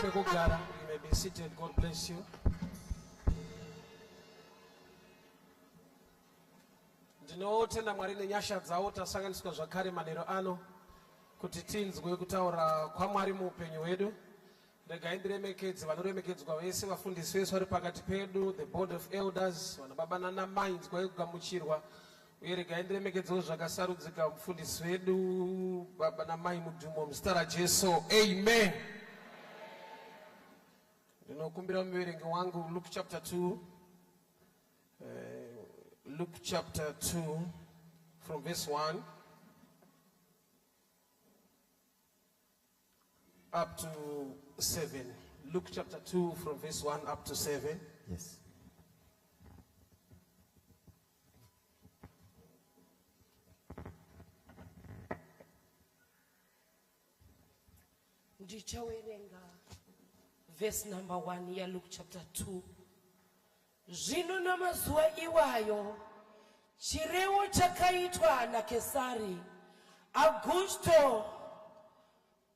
Pekugara. You may be seated. God bless you. Ndinotenda Mwari nenyasha dzavo tasanganiswa zvakare manheru ano kuti tinzwe kutaura kwaMwari muupenyu hwedu. Regai ndiremekedze vanoremekedzwa vese, vafundisi vese vari pakati pedu, the board of elders, vanababa nanamai, nzwai kugamuchirwa. Uye regai ndiremekedzewo zvakasarudzika mufundisi vedu, baba namai Mudhumo, muzita raJesu, amen. Ndinokumbira muverengi wangu Luke chapter 2. Luke chapter 2 from verse 1 up to 7. Luke chapter 2 from verse 1 up to 7. Yes. Ndichawerenga verse number 1 yaLuke chapter 2. Zvino namazuva iwayo chirevo chakaitwa naKesari Augusto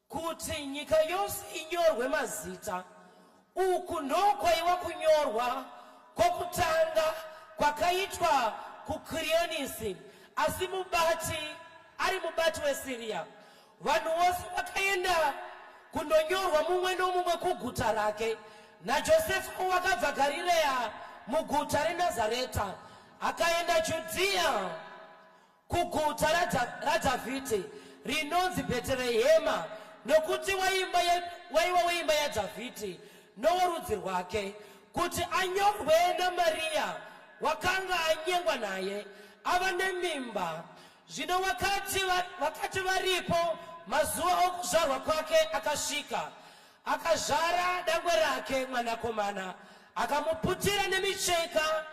kuti nyika yose inyorwe mazita. Uku ndokwaiva kunyorwa kwokutanga kwakaitwa kuKirionisi asi mubati ari mubati weSiria. Vanhu vose vakaenda kundonyorwa mumwe nomumwe kuguta rake. NaJosefa wakabva Garirea muguta reNazareta akaenda Judhiya kuguta raDhavhidhi rinonzi Bheterehema, nokuti waiva weimba yaDhavhidhi noworudzi rwake, kuti anyorwe naMaria wakanga anyengwa naye ava nemimba. Zvino vakati varipo, mazuva okuzvarwa kwake akasvika, akazvara dangwe rake mwanakomana, akamuputira nemicheka,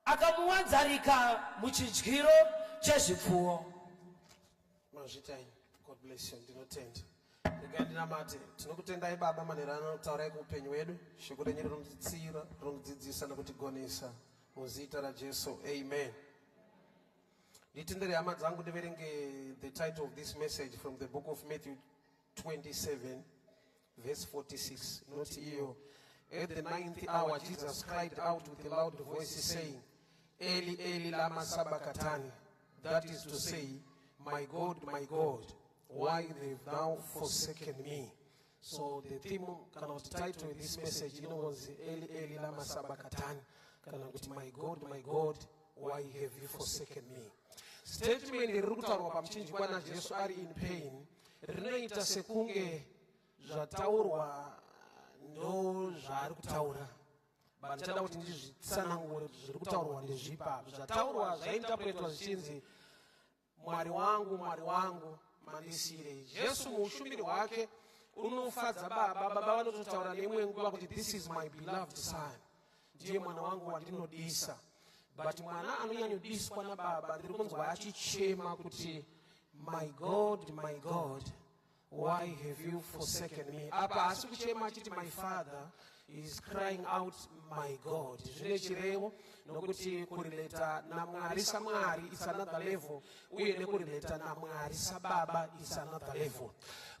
akamuwanzarika muchidyiro chezvipfuwo. Mazvitai. God bless you. Ndinotenda. Regai ndinamate. Tinokutendai Baba manheru ano taurai kuupenyu hwedu. Shoko renyu rinotitsiura, rinotidzidzisa nekutigonesa. Muzita raJesu. Amen. Nditendere hama dzangu ndiverenge the title of this message from the book of Matthew 27 verse 46. Not iyo. At the ninth hour Jesus cried out with a loud voice saying, Eli, Eli, lama sabachthani. That is to say, my God, my God, why have thou forsaken me? So the theme, kana kuti title of this message inonzi Eli, Eli, lama sabachthani. Kana kuti my God, my God, why have you forsaken me? Statement riri kutaurwa pamuchinjikwa naJesu ari in pain rinoita sekunge zvataurwa ndo zvaari kutaura, but ndichada kuti ndizvitsanangure kuti zviri kutaurwa ndezvipa. Zvataurwa zvainterpretwa zvichinzi, Mwari wangu, Mwari wangu, mandisiyirei? Jesu muushumiri hwake unofadza Baba. Baba vanototaura neimwe nguva kuti, "This is my beloved son, ndiye mwana wangu wandinodisa." But mwana anonyanyodiswa nababa ndiri kunzwa achichema kuti, "My God, my God, why have you forsaken me?" Apa asi kuchema achiti, "My father," is crying out, "My God." Zvine chirevo nokuti kurelata naMwari saMwari is another level, uye nekurelata naMwari sababa is another level.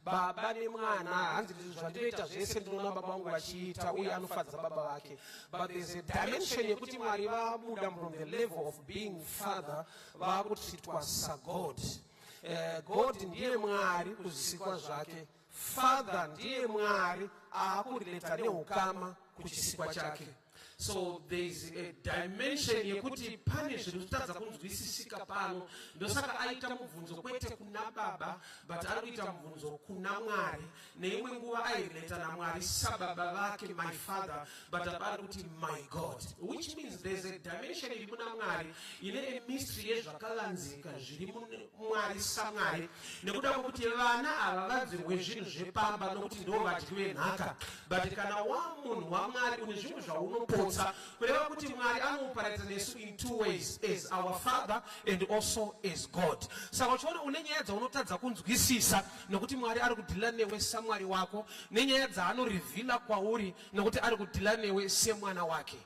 Baba nemwana, hanzi zvandinoita zvese ndinoona baba vangu vachiita, uye anofadza baba vake. But there's a dimension yekuti Mwari vabuda from the level of being father, vaakutreatwa saGod. God ndiye Mwari kuzvisikwa zvake. Father ndiye Mwari aakurelata neukama kuchisikwa chake. So there is a dimension yekuti pane zviri kutadza kunzwisisika pano. Ndosaka aita mubvunzo kwete kuna Baba, but ari kuita mubvunzo kuna Mwari. Neimwe nguva airelata naMwari sababa vake, "My father," but apa ari kuti, "My God," which means there's a dimension iri muna Mwari ine a mystery yezvakavanzika zviri muMwari saMwari, nekuda kwekuti vana ava vadzirwe zvinhu zvepamba nokuti ndo vadyi venhaka. But kana wamunhu waMwari une zvimwe zvaunopotsa, kureva kuti Mwari anooperata nesu in two ways, as our father and also as God. Saka uchiona une nyaya dzaunotadza kunzwisisa nokuti Mwari ari kudeala newe saMwari wako, nenyaya dzaanoreveala kwauri nokuti ari kudeala newe semwana wake.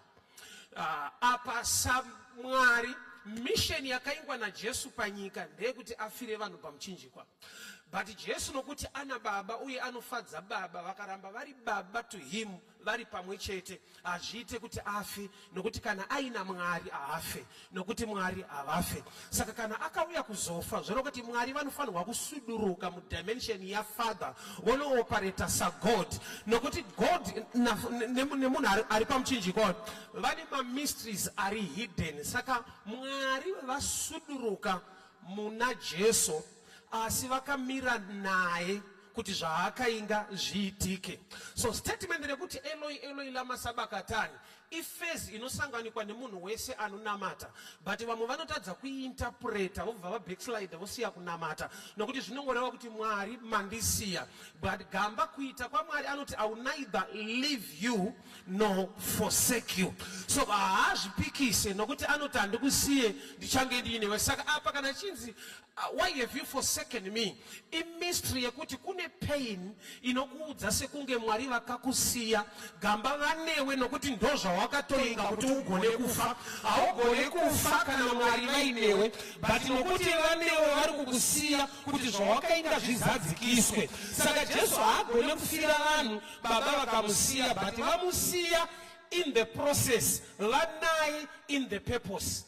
Apa saMwari, mission yakaingwa naJesu panyika ndeyekuti afire vanhu pamuchinjikwa. But Jesu nokuti ana baba uye anofadza baba, vakaramba vari baba to him vari pamwe chete, hazviite kuti afe, nokuti kana aina Mwari haafe, nokuti Mwari havafe. Saka kana akauya kuzofa, zvoreva kuti Mwari vanofanirwa kusuduruka mudimension yaFather, vonoopareta saGod, nokuti God nemunhu ari pamuchinjikwa vane mamysteries ari hidden. Saka Mwari vasuduruka muna Jesu, asi vakamira naye kuti zvaakainga zviitike. So statement rekuti "Eloi, Eloi, lama sabakatani" iphase inosanganikwa nemunhu wese anonamata, but vamwe vanotadza kuiinterpreta, vobva vabackslide, vosiya kunamata, nokuti zvinongoreva kuti Mwari mandisiya. But gamba kuita kwaMwari anoti, "I will neither leave you nor forsake you." So haazvipikise, nokuti anoti, "Handikusiye, ndichange ndiinewe." Saka apa kana chinzi, "Why have you forsaken me?" imystery yekuti kune pain inokuudza sekunge Mwari vakakusiya. Gamba vanewe, nokuti ndo zvawakatoinga kuti ugone kufa. Haugone kufa kana Mwari vainewe, but nokuti vanewe, vari kukusiya kuti zvawakainga zvizadzikiswe. Saka Jesu haagone kufira vanhu baba vakamusiya, but vamusiya in the process, vanaye in the purpose.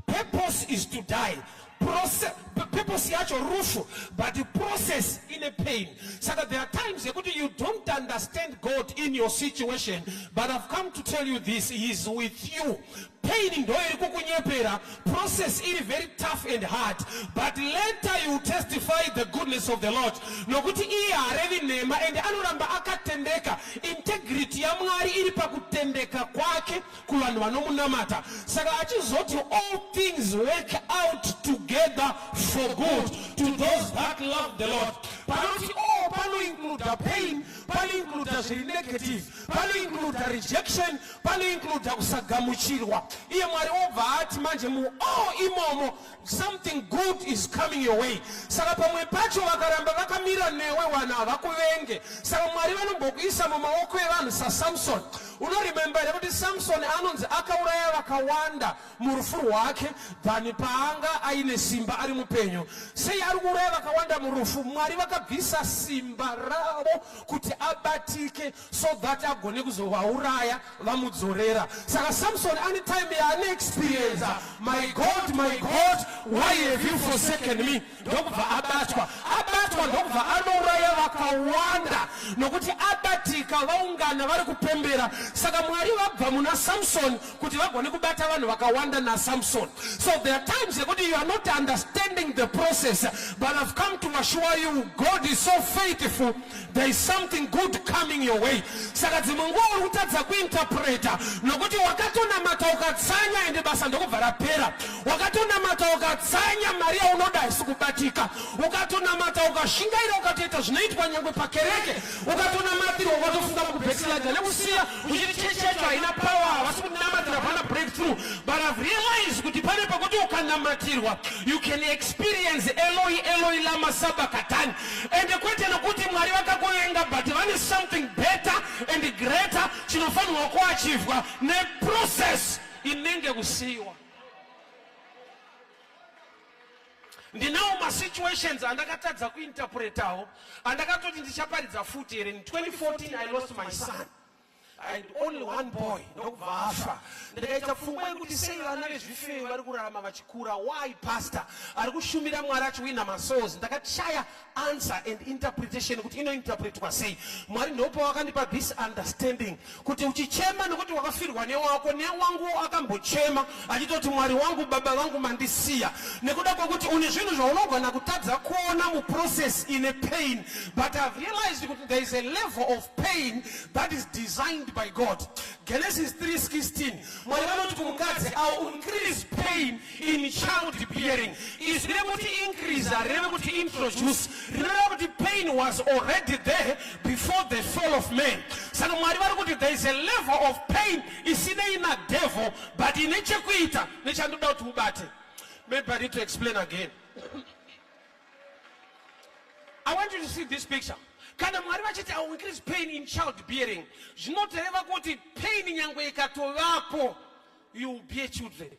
Purpose is to die. Process, purpose yacho rufu, but the process ine pain. Saka there are times yekuti you don't understand God in your situation, but I've come to tell you this: He is with you. Pain ndo iri kukunyepera, process iri very tough and hard, but later you testify the goodness of the Lord, nokuti iye harevi nhema ende anoramba akatendeka. Integrity yaMwari iri pakutendeka kwake kuvanhu vanomunamata. Saka achizoti, "All things work out together for good to those that love the Lord." Panoti all, panoincluda pain, panoincluda zviri negative, panoincluda rejection, panoincluda kusagamuchirwa. Iye Mwari obva ati manje mu all imomo, something good is coming your way. Saka pamwe pacho vakaramba vakamira newe, vanhu havakuvenge. Saka Mwari vanombokuisa mumaoko evanhu saSamson. Unoremember here kuti Samson anonzi akauraya vakawanda murufu rwake than paanga aine simba ari mupenyu? Sei ari kuuraya vakawanda murufu? Mwari vakabvisa simba ravo kuti abatike, so that agone kuzovauraya vamudzorera. Saka Samson ane time yaane experience, "My God, my God, why have you forsaken me?" Ndokubva abatwa. Abatwa, ndokubva anouraya vakawanda, nokuti abatika, vaungana vari kupembera. Saka Mwari vabva muna Samson kuti vagone kubata vanhu vakawanda naSamson. So there are times yekuti you are not understanding the process, but I've come to assure you, God is so faithful. There is something good coming your way. Saka dzimwe nguva uri kutadza kuinterpreta, nokuti wakatonamata ukatsanya, ende basa ndokubva rapera. Wakatonamata ukatsanya, mari yaunoda haisi kubatika. Ukatonamata, ukashingaira, ukatoita zvinoitwa nyangwe pakereke, ukatonamatirwa, ukatofunga mukubackslide nekusiya, uchiti chechi yacho haina power, havasi kunamatira, pana breakthrough. But I've realized kuti pane pekuti ukanamatirwa, you can experience "Eloi, Eloi, lama sabakatani", ende kwete nokuti Mwari vakakuvenga, but vane something better and greater chinofanirwa kuachivwa neprocess inenge kusiyiwa. Ndinawo masituations andakatadza kuinterpretawo, andakatoti ndichaparidza futi here. In 2014 I lost my son. I had only one boy, ndokubva afa. Ndikaita pfungwa yekuti sei vana vezvifeyo vari kurarama vachikura? Why pastor ari kushumira Mwari achiwina masouls? Ndakashaya answer and interpretation kuti inointerpretwa sei. Mwari ndopa wakandipa this understanding kuti uchichema nekuti wakafirwa newako, newangu akambochema achitoti, "Mwari wangu, baba vangu, mandisiya," nekuda kwekuti une zvinhu zvaunogona kutadza kuona muprocess ine pain. But I've realized kuti there is a level of pain that is designed by God. Genesis 3:16, Mwari vanoti kumukadzi, "I will increase pain in child bearing." Izwi rekuti increase harireve kuti introduce, rinoreva kuti pain was already there before the fall of man. Saka Mwari vari kuti there is a level of pain isinei nadevil, but ine chekuita nechandoda kuti ubate. Maybe I need to explain again. I want you to see this picture. Kana Mwari vachiti, "I will increase pain in child bearing," zvinotoreva kuti pain nyangwe ikatovapo, you will bear children.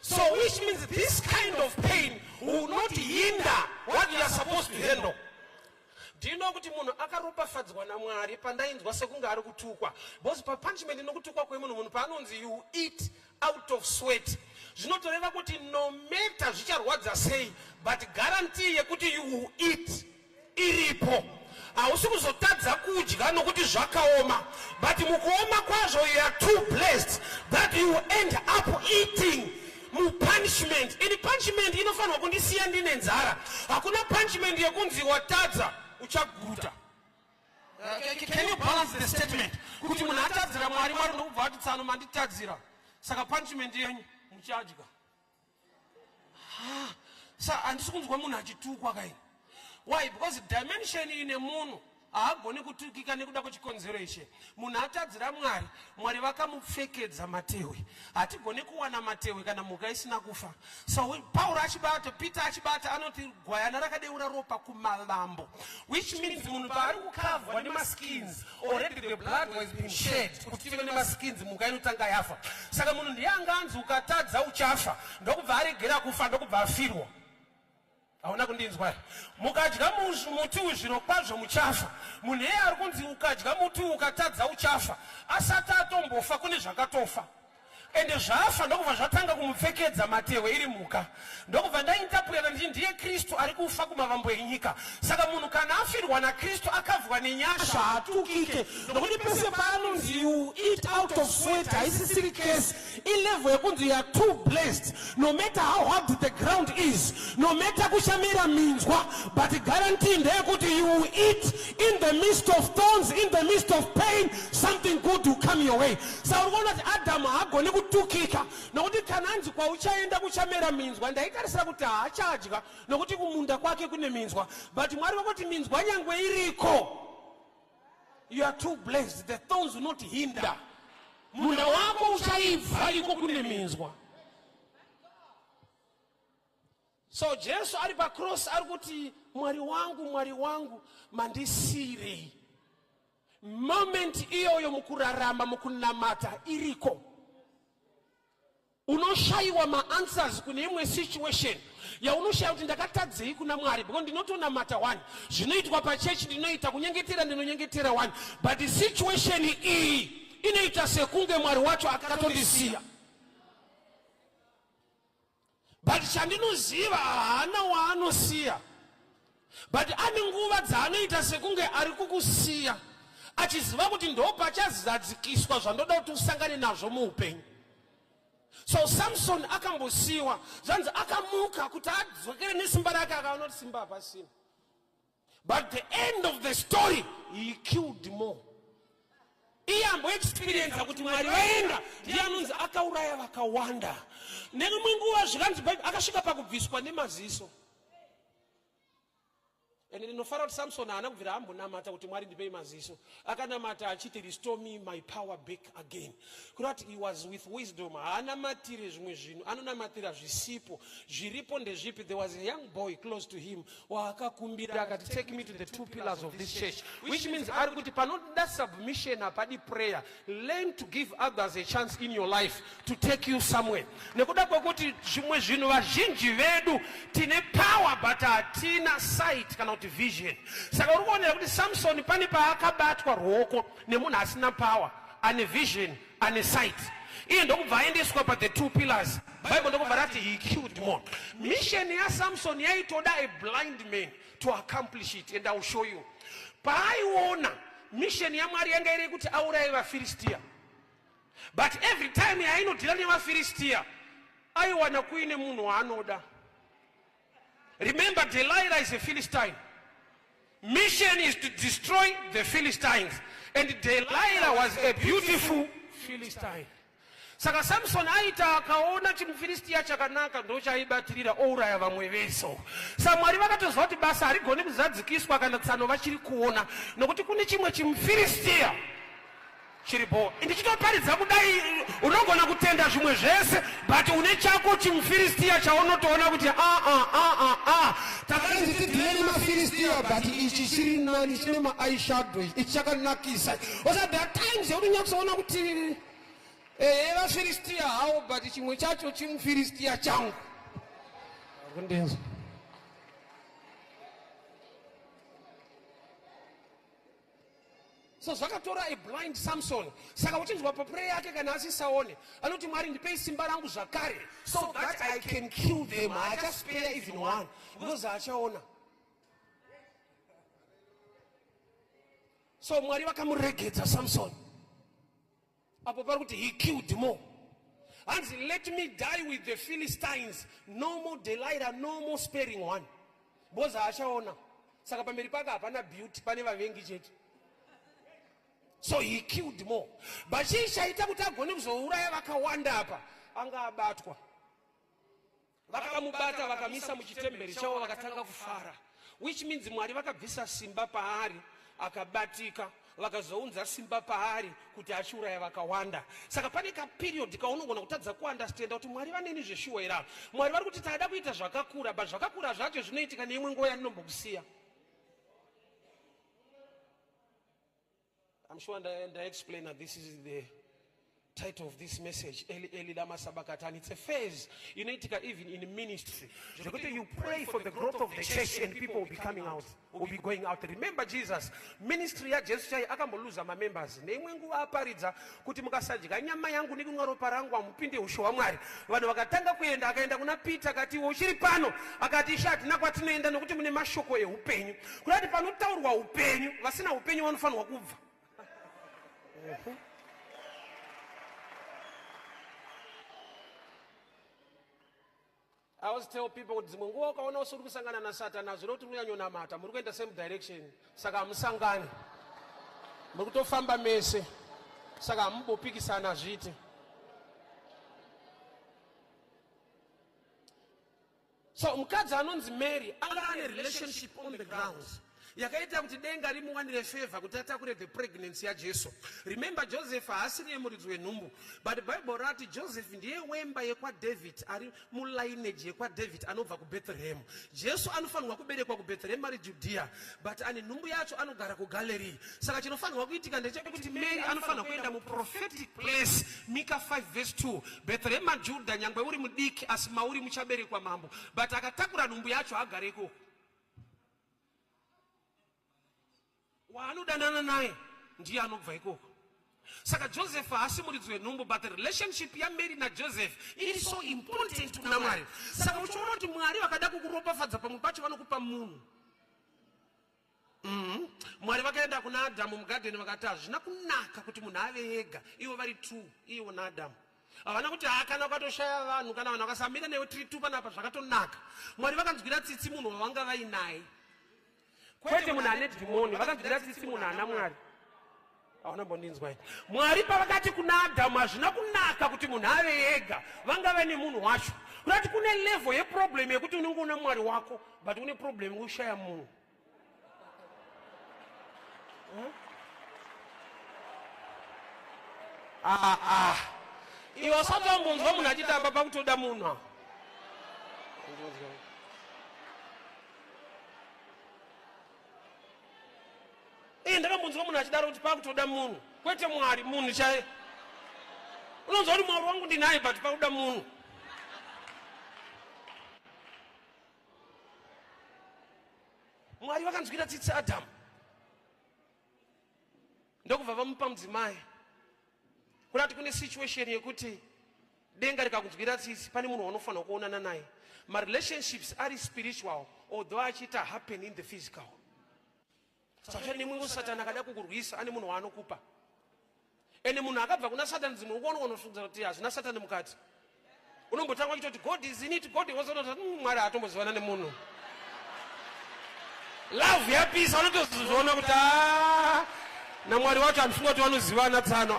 So which means this kind of pain will not hinder what you are supposed to handle. Do you know kuti munhu akaropafadzwa naMwari, pandainzwa sekunge ari kutukwa, because papunishment nokutukwa kwemunhu, munhu paanonzi "You eat out of sweat," zvinotoreva kuti no matter zvicharwadza sei, but guarantee yekuti you will eat iripo. Hausi kuzotadza kudya nokuti zvakaoma, but mukuoma kwazvo you are too blessed that you end up eating mupunishment. Ini punishment inofanirwa kundisiya ndine nzara. Hakuna punishment yekunzi watadza uchaguta. Can you balance the statement kuti munhu atadzira Mwari, Mwari ndokubva ati, "Tsano, manditadzira, saka punishment yenyu muchadya"? Sa handisi kunzwa munhu achitukwa kaini. Why? Because dimension ine munhu haagoni kutukika nekuda kwechikonzero ichi: munhu atadzira Mwari, Mwari vakamupfekedza matehwe. Hatigoni kuwana matehwe kana mhuka isina kufa. So Pauro achibata, Peter achibata, anoti gwayana rakadeura ropa kumavambo, which means munhu paari kukavhwa nemaskins, already the blood was been shed kuti tive nemaskins. Mhuka inotanga yafa. Saka munhu ndiye anganzi ukatadza uchafa, ndokubva aregera kufa, ndokubva afirwa. Hauna kundinzwa? Mukadya muti uyu, zviro kwazvo muchafa. Munhu iye ari kunzi ukadya muti uyu, ukatadza uchafa, asati atombofa kune zvakatofa, ende zvafa ndokubva zvatanga kumupfekedza matehwe iri mhuka. Ndokubva ndainterpreta ndichi ndiye Kristu ari kufa kumavambo enyika. Saka munhu kana afirwa naKristu, akavhwa nenyasha, hatukike, nokuti pese paanonzi "You eat out of sweat," haisisiri curse. Ilevel yekunzi you are too blessed. No matter how hard the ground is, no matter kuchamera minzwa, but guarantee ndeyekuti you will eat in the midst of thorns, in the midst of pain, something good will come your way. Saka uri kuona kuti Adhamu haagoni kutukika, nokuti kana anzi kwauchaenda kuchamera minzwa, ndaitarisira kuti haachadya nokuti kumunda kwake kune minzwa. But Mwari vakuti minzwa nyangwe iriko, you are too blessed. The thorns will not hinder. Munda wako uchaibva iko kune minzwa. So Jesu ari pacross ari kuti, "Mwari wangu, Mwari wangu, mandisiyirei?" Moment iyoyo mukurarama, mukunamata iriko, unoshayiwa maanswers kune imwe situation yaunoshaya kuti ndakatadzei kuna Mwari, because ndinotonamata one, zvinoitwa pachechi ndinoita, kunyengetera ndinonyengetera one, but situation iyi inoita sekunge Mwari wacho akatondisiya. But chandinoziva, haana waanosiya, but ane nguva dzaanoita sekunge ari kukusiya, achiziva kuti ndo pachazadzikiswa zvandoda kuti usangane nazvo muupenyu. So Samson akambosiyiwa, zvanzi akamuka kuti adzokere nesimba rake, akaona kuti simba hapasina. But the end of the story, he killed more. Iye amboexperiensa kuti Mwari vaenda, ndiye anonzi akauraya vakawanda. Neimwe nguva zvikanzi Bhaibheri akasvika pakubviswa nemaziso. Ende ndinofara kuti Samson haana kubvira ambonamata kuti, "Mwari, ndipei maziso." Akanamata achiti, "Restore me my power back again." Kureva kuti he was with wisdom. Haanamatire zvimwe zvinhu, anonamatira zvisipo. Zviripo ndezvipi? There was a young boy close to him waakakumbira akati, "Take me to the two pillars of this church," which means ari kuti panoda submission, hapadi prayer. Learn to give others a chance in your life to take you somewhere, nekuda kwekuti zvimwe zvinhu, vazhinji vedu tine power but hatina sight kana kuti vision. Saka uri kuonera kuti Samson pane paakabatwa ruoko nemunhu asina power, ane vision, ane sight. Iye ndokubva aendeswa pa the two pillars. Bible ndokubva rati he killed more. Mission yaSamson yaitoda a blind man to accomplish it, and I will show you. Paaiona mission yaMwari yanga iri yekuti auraye vaFiristiya, but every time yainodhira nevaFiristiya aiwana kuine munhu waanoda. Remember, Delilah is a Philistine. Mission is to destroy the Philistines, and Delilah was a beautiful Philistine. Saka Samson aita akaona chimufiristiya chakanaka, ndochaibatirira, ouraya vamwe vese. Saka Mwari vakatoziva kuti basa harigoni kuzadzikiswa kana tsano vachiri kuona, nokuti kune chimwe chimufiristiya chiripo. Ndichitoparidza kudai, unogona kutenda zvimwe zvese, but une chako chimufiristiya chaunotoona kuti a a a a a. Takanzi tidhile nemafiristiya, but ichi chiri nani, chine maeyeshadow, ichi chakanakisa. Osa there are times yaunonyatsoona kuti Ehe, vaFiristiya hawo, but chimwe chacho chimuFiristiya changu. Kundinzwa. So zvakatora a blind Samson. Saka uchinzwa paprayer yake kana asisaone, anoti Mwari ndipei simba rangu zvakare so that I can kill them. Haachaspare even one because haachaona. So Mwari vakamuregedza Samson. Apo pari kuti he killed more. Hanzi let me die with the Philistines, no more Delilah, no more sparing one. Because haachaona. Saka pamberi pake hapana beauty, pane vavengi chete. So he killed more. But chii chaita kuti agone kuzouraya vakawanda apa? Anga abatwa. Vakamubata vakamisa muchitemberi chavo vakatanga kufara. Which means Mwari vakabvisa simba paari akabatika, vakazounza simba paari kuti achiuraya vakawanda. Saka pane kaperiod kaunogona kutadza kuunderstanda kuti Mwari vaneni zveshuwa here ava. Mwari vari kuti tada kuita zvakakura, but zvakakura zvacho zvinoitika neimwe nguva yandinombokusiya. I'm sure ndaexplain that this is the title of this message, Eli Eli lama sabachthani. It's a phase inoitika even in ministry. Zvekuti you pray for the growth of the church and people will be coming out, will be going out. Remember Jesus, ministry yaJesu chai akamboluza mamembers. Neimwe nguva aparidza kuti mukasadya nyama yangu nekunwa ropa rangu hamupinde ushe hwaMwari. Vanhu vakatanga kuenda, akaenda kuna Peter akati iwe uchiri pano, akati ishe hatina kwatinoenda nokuti mune mashoko eupenyu. Kuda kuti panotaurwa upenyu, vasina upenyu vanofanirwa kubva. I always tell people kuti dzimwe nguva ukaona usiri kusangana naSatani hazvina kuti unyanyonamata, muri kuenda same direction, saka hamusangani, muri kutofamba mese, saka hamumbopikisana, hazviiti. So mukadzi anonzi Mary anga ane relationship on the ground yakaita kuti denga rimuwanire favor kuti atakure the pregnancy yaJesu. Remember, Joseph haasiriye muridzi wenhumbu, but Bible rati Joseph ndiye wemba yekwaDavid, ari mulineage yekwaDavid anobva kuBethlehem. Jesu anofanirwa kuberekwa kuBethlehem ari Judea, but ane nhumbu yacho anogara kuGalilee. Saka chinofanirwa kuitika ndechekuti Mary anofanirwa kuenda muprophetic place, Mika 5 verse 2, Bethlehem Juda, nyangwe uri mudiki asi mauri muchaberekwa mambo. But akatakura nhumbu yacho agare ikoko. Waanodanana naye ndiye anobva ikoko. Saka Joseph haasi muridzi wenhumbu, but the relationship yaMary naJoseph iri so important kuna Mwari. Saka uchiona kuti Mwari vakada kukuropafadza pamwe pacho vanokupa munhu. Mwari vakaenda kuna Adhamu mugadheni vakati hazvina kunaka kuti munhu ave ega, ivo vari two, ivo naAdhamu. Havana kuti ha kana ukatoshaya vanhu, kana vanhu vakasamira newe tiri two panapa zvakatonaka. Mwari vakanzwira tsitsi munhu wavanga vainaye, kwete munhu ane dhimoni. Vakanzwira tsitsi munhu ana Mwari. Hauna mbondinzwa here? Mwari pavakati kuna Adhamu hazvina kunaka kuti munhu ave ega, vanga vane munhu wacho. Kurati kune level yeproblem yekuti unenge una Mwari wako, but une problem yekushaya munhu. Ah, ah. Iwe usati wambonzwa munhu achiti apa pakutoda munhu. Iye ndakambonzwa munhu achidaro kuti pakutoda munhu, kwete Mwari, munhu chaiye. Unonzwa kuti Mwari wangu ndinaye, but pakuda munhu. Mwari vakanzwira tsitsi Adhamu ndokubva vamupa mudzimai. Kurati kune situation yekuti denga rikakunzwira tsitsi pane munhu waunofanirwa kuonana naye. Marelationships ari spiritual, although achiita happen in the physical. Saka nemwewo Satani akada kukurwisa ane munhu waanokupa. Ende munhu akabva kuna Satani dzimwe nguva unofunga kuti hazvina Satani mukati. Unombotanga uchitoti God is in it, God was not. Mwari haatombozivana nemunhu. Love yapisa, unotozviona kuti naMwari wacho handifunga kuti vanozivana tsano.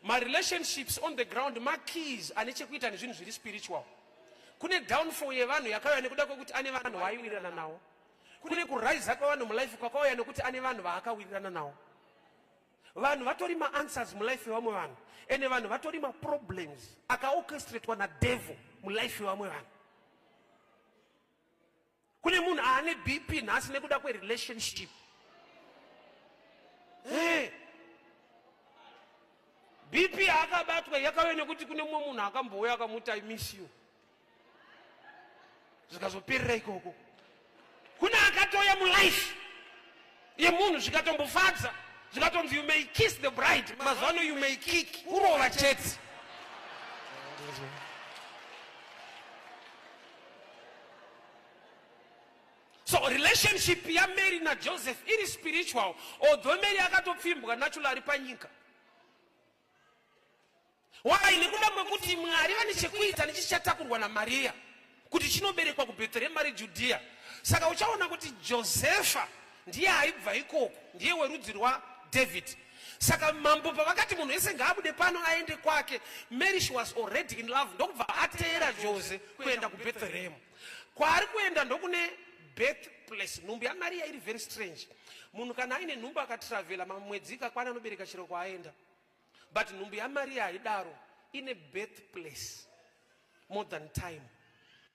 Marelationships on the ground makeys ane chekuita nezvinhu zviri spiritual. Kune downfall yevanhu yakauya nekuda kwekuti ane vanhu vaaiwirirana navo. Kune kurise kwevanhu mulife kwakauya nekuti ane vanhu vaakawirirana navo. Vanhu vatori maanswers mulife yevamwe vanhu, ende vanhu vatori maproblems akaorchestratwa nadevil mulife yevamwe vanhu. Kune munhu aane BP nhasi nekuda kwerelationship. Hey. BP yaakabatwa yakauya nekuti kune mumwe munhu akambouya akamuti I miss you. Zvikazoperera ikoko. Kune akatouya mulife yemunhu zvikatombofadza zvikatonzi you may kiss the bride, mazuva ano you may kick, kurova chete. So relationship yaMary naJoseph iri spiritual, although Mary akatopfimbwa naturally panyika. Why? Nekuda kwekuti Mwari vane chekuita nechichatakurwa naMaria kuti chinoberekwa kuBhetherehema reJudhiya. Saka uchaona kuti Josefa ndiye aibva ikoko, ndiye werudzi rwaDavid. Saka mambo pavakati munhu wese ngaabude pano aende kwake, Mary she was already in love, ndokubva ateera Jose kuenda kuBhetherehemu. Kwaari kuenda ndokune birth place. Nhumbu yaMaria iri very strange. Munhu kana aine nhumbu akatravela mamwedzi ikakwana anobereka chero kwaaenda. But nhumbu yaMaria haidaro, ine birth place more than time.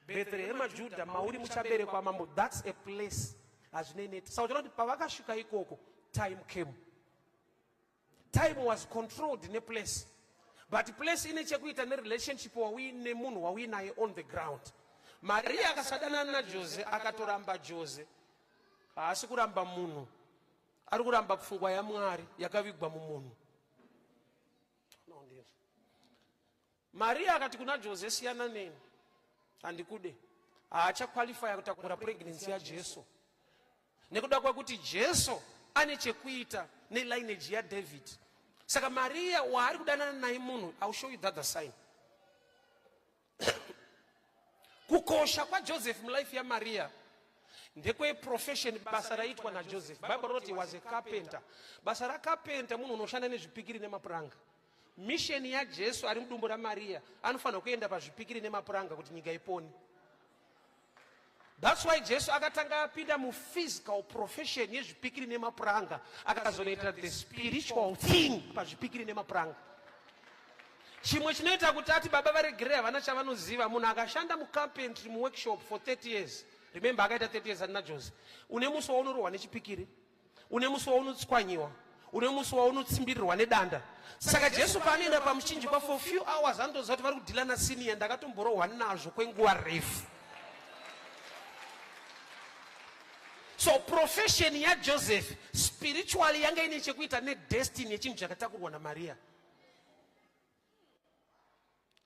Bhetherehema Juda, mauri muchaberekwa mambo. That's a place. Hazvinei neti. Saka uchaona kuti pavakasvika ikoko, time came. Time was controlled neplace. But place ine chekuita nerelationship wauine munhu wauinaye on the ground. Maria akasadanana naJose, akatoramba Jose. Haasi kuramba munhu, ari kuramba pfungwa yaMwari yakavigwa mumunhu. No, ndizvo. Maria akati kuna Jose, siyana neni, handikude. Haachaqualifya kutakura pregnancy yaJesu nekuda kwekuti Jesu ane chekuita nelineage yaDavid. Saka Maria waari kudanana naye munhu, I will show you the other sign. Kukosha kwaJoseph mulife yaMaria ndekweprofession, basa raiitwa naJoseph. Bible rinoti he was a carpenter. Basa racarpenter munhu unoshanda nezvipikiri nemapuranga. Mission yaJesu ari mudumbu raMaria anofanira kuenda pazvipikiri nemapuranga kuti nyika ipone. That's why Jesu akatanga apinda muphysical profession yezvipikiri nemapuranga, akazonoita the spiritual thing pazvipikiri nemapuranga. Chimwe chinoita kuti ati baba varegerei havana chavanoziva, munhu akashanda mucarpentry muworkshop for 30 years, remember akaita 30 years andina Jose, une musi waunorohwa nechipikiri, une musi waunotswanyiwa, une musi waunotsimbirirwa nedanda. Saka Jesu paanoenda pamuchinjikwa for few hours anotoziva kuti vari kudhila nasenior, ndakatomborohwa nazvo kwenguva refu. So profession yaJoseph spiritually yanga ine chekuita nedestiny yechinhu chakatakurwa naMaria.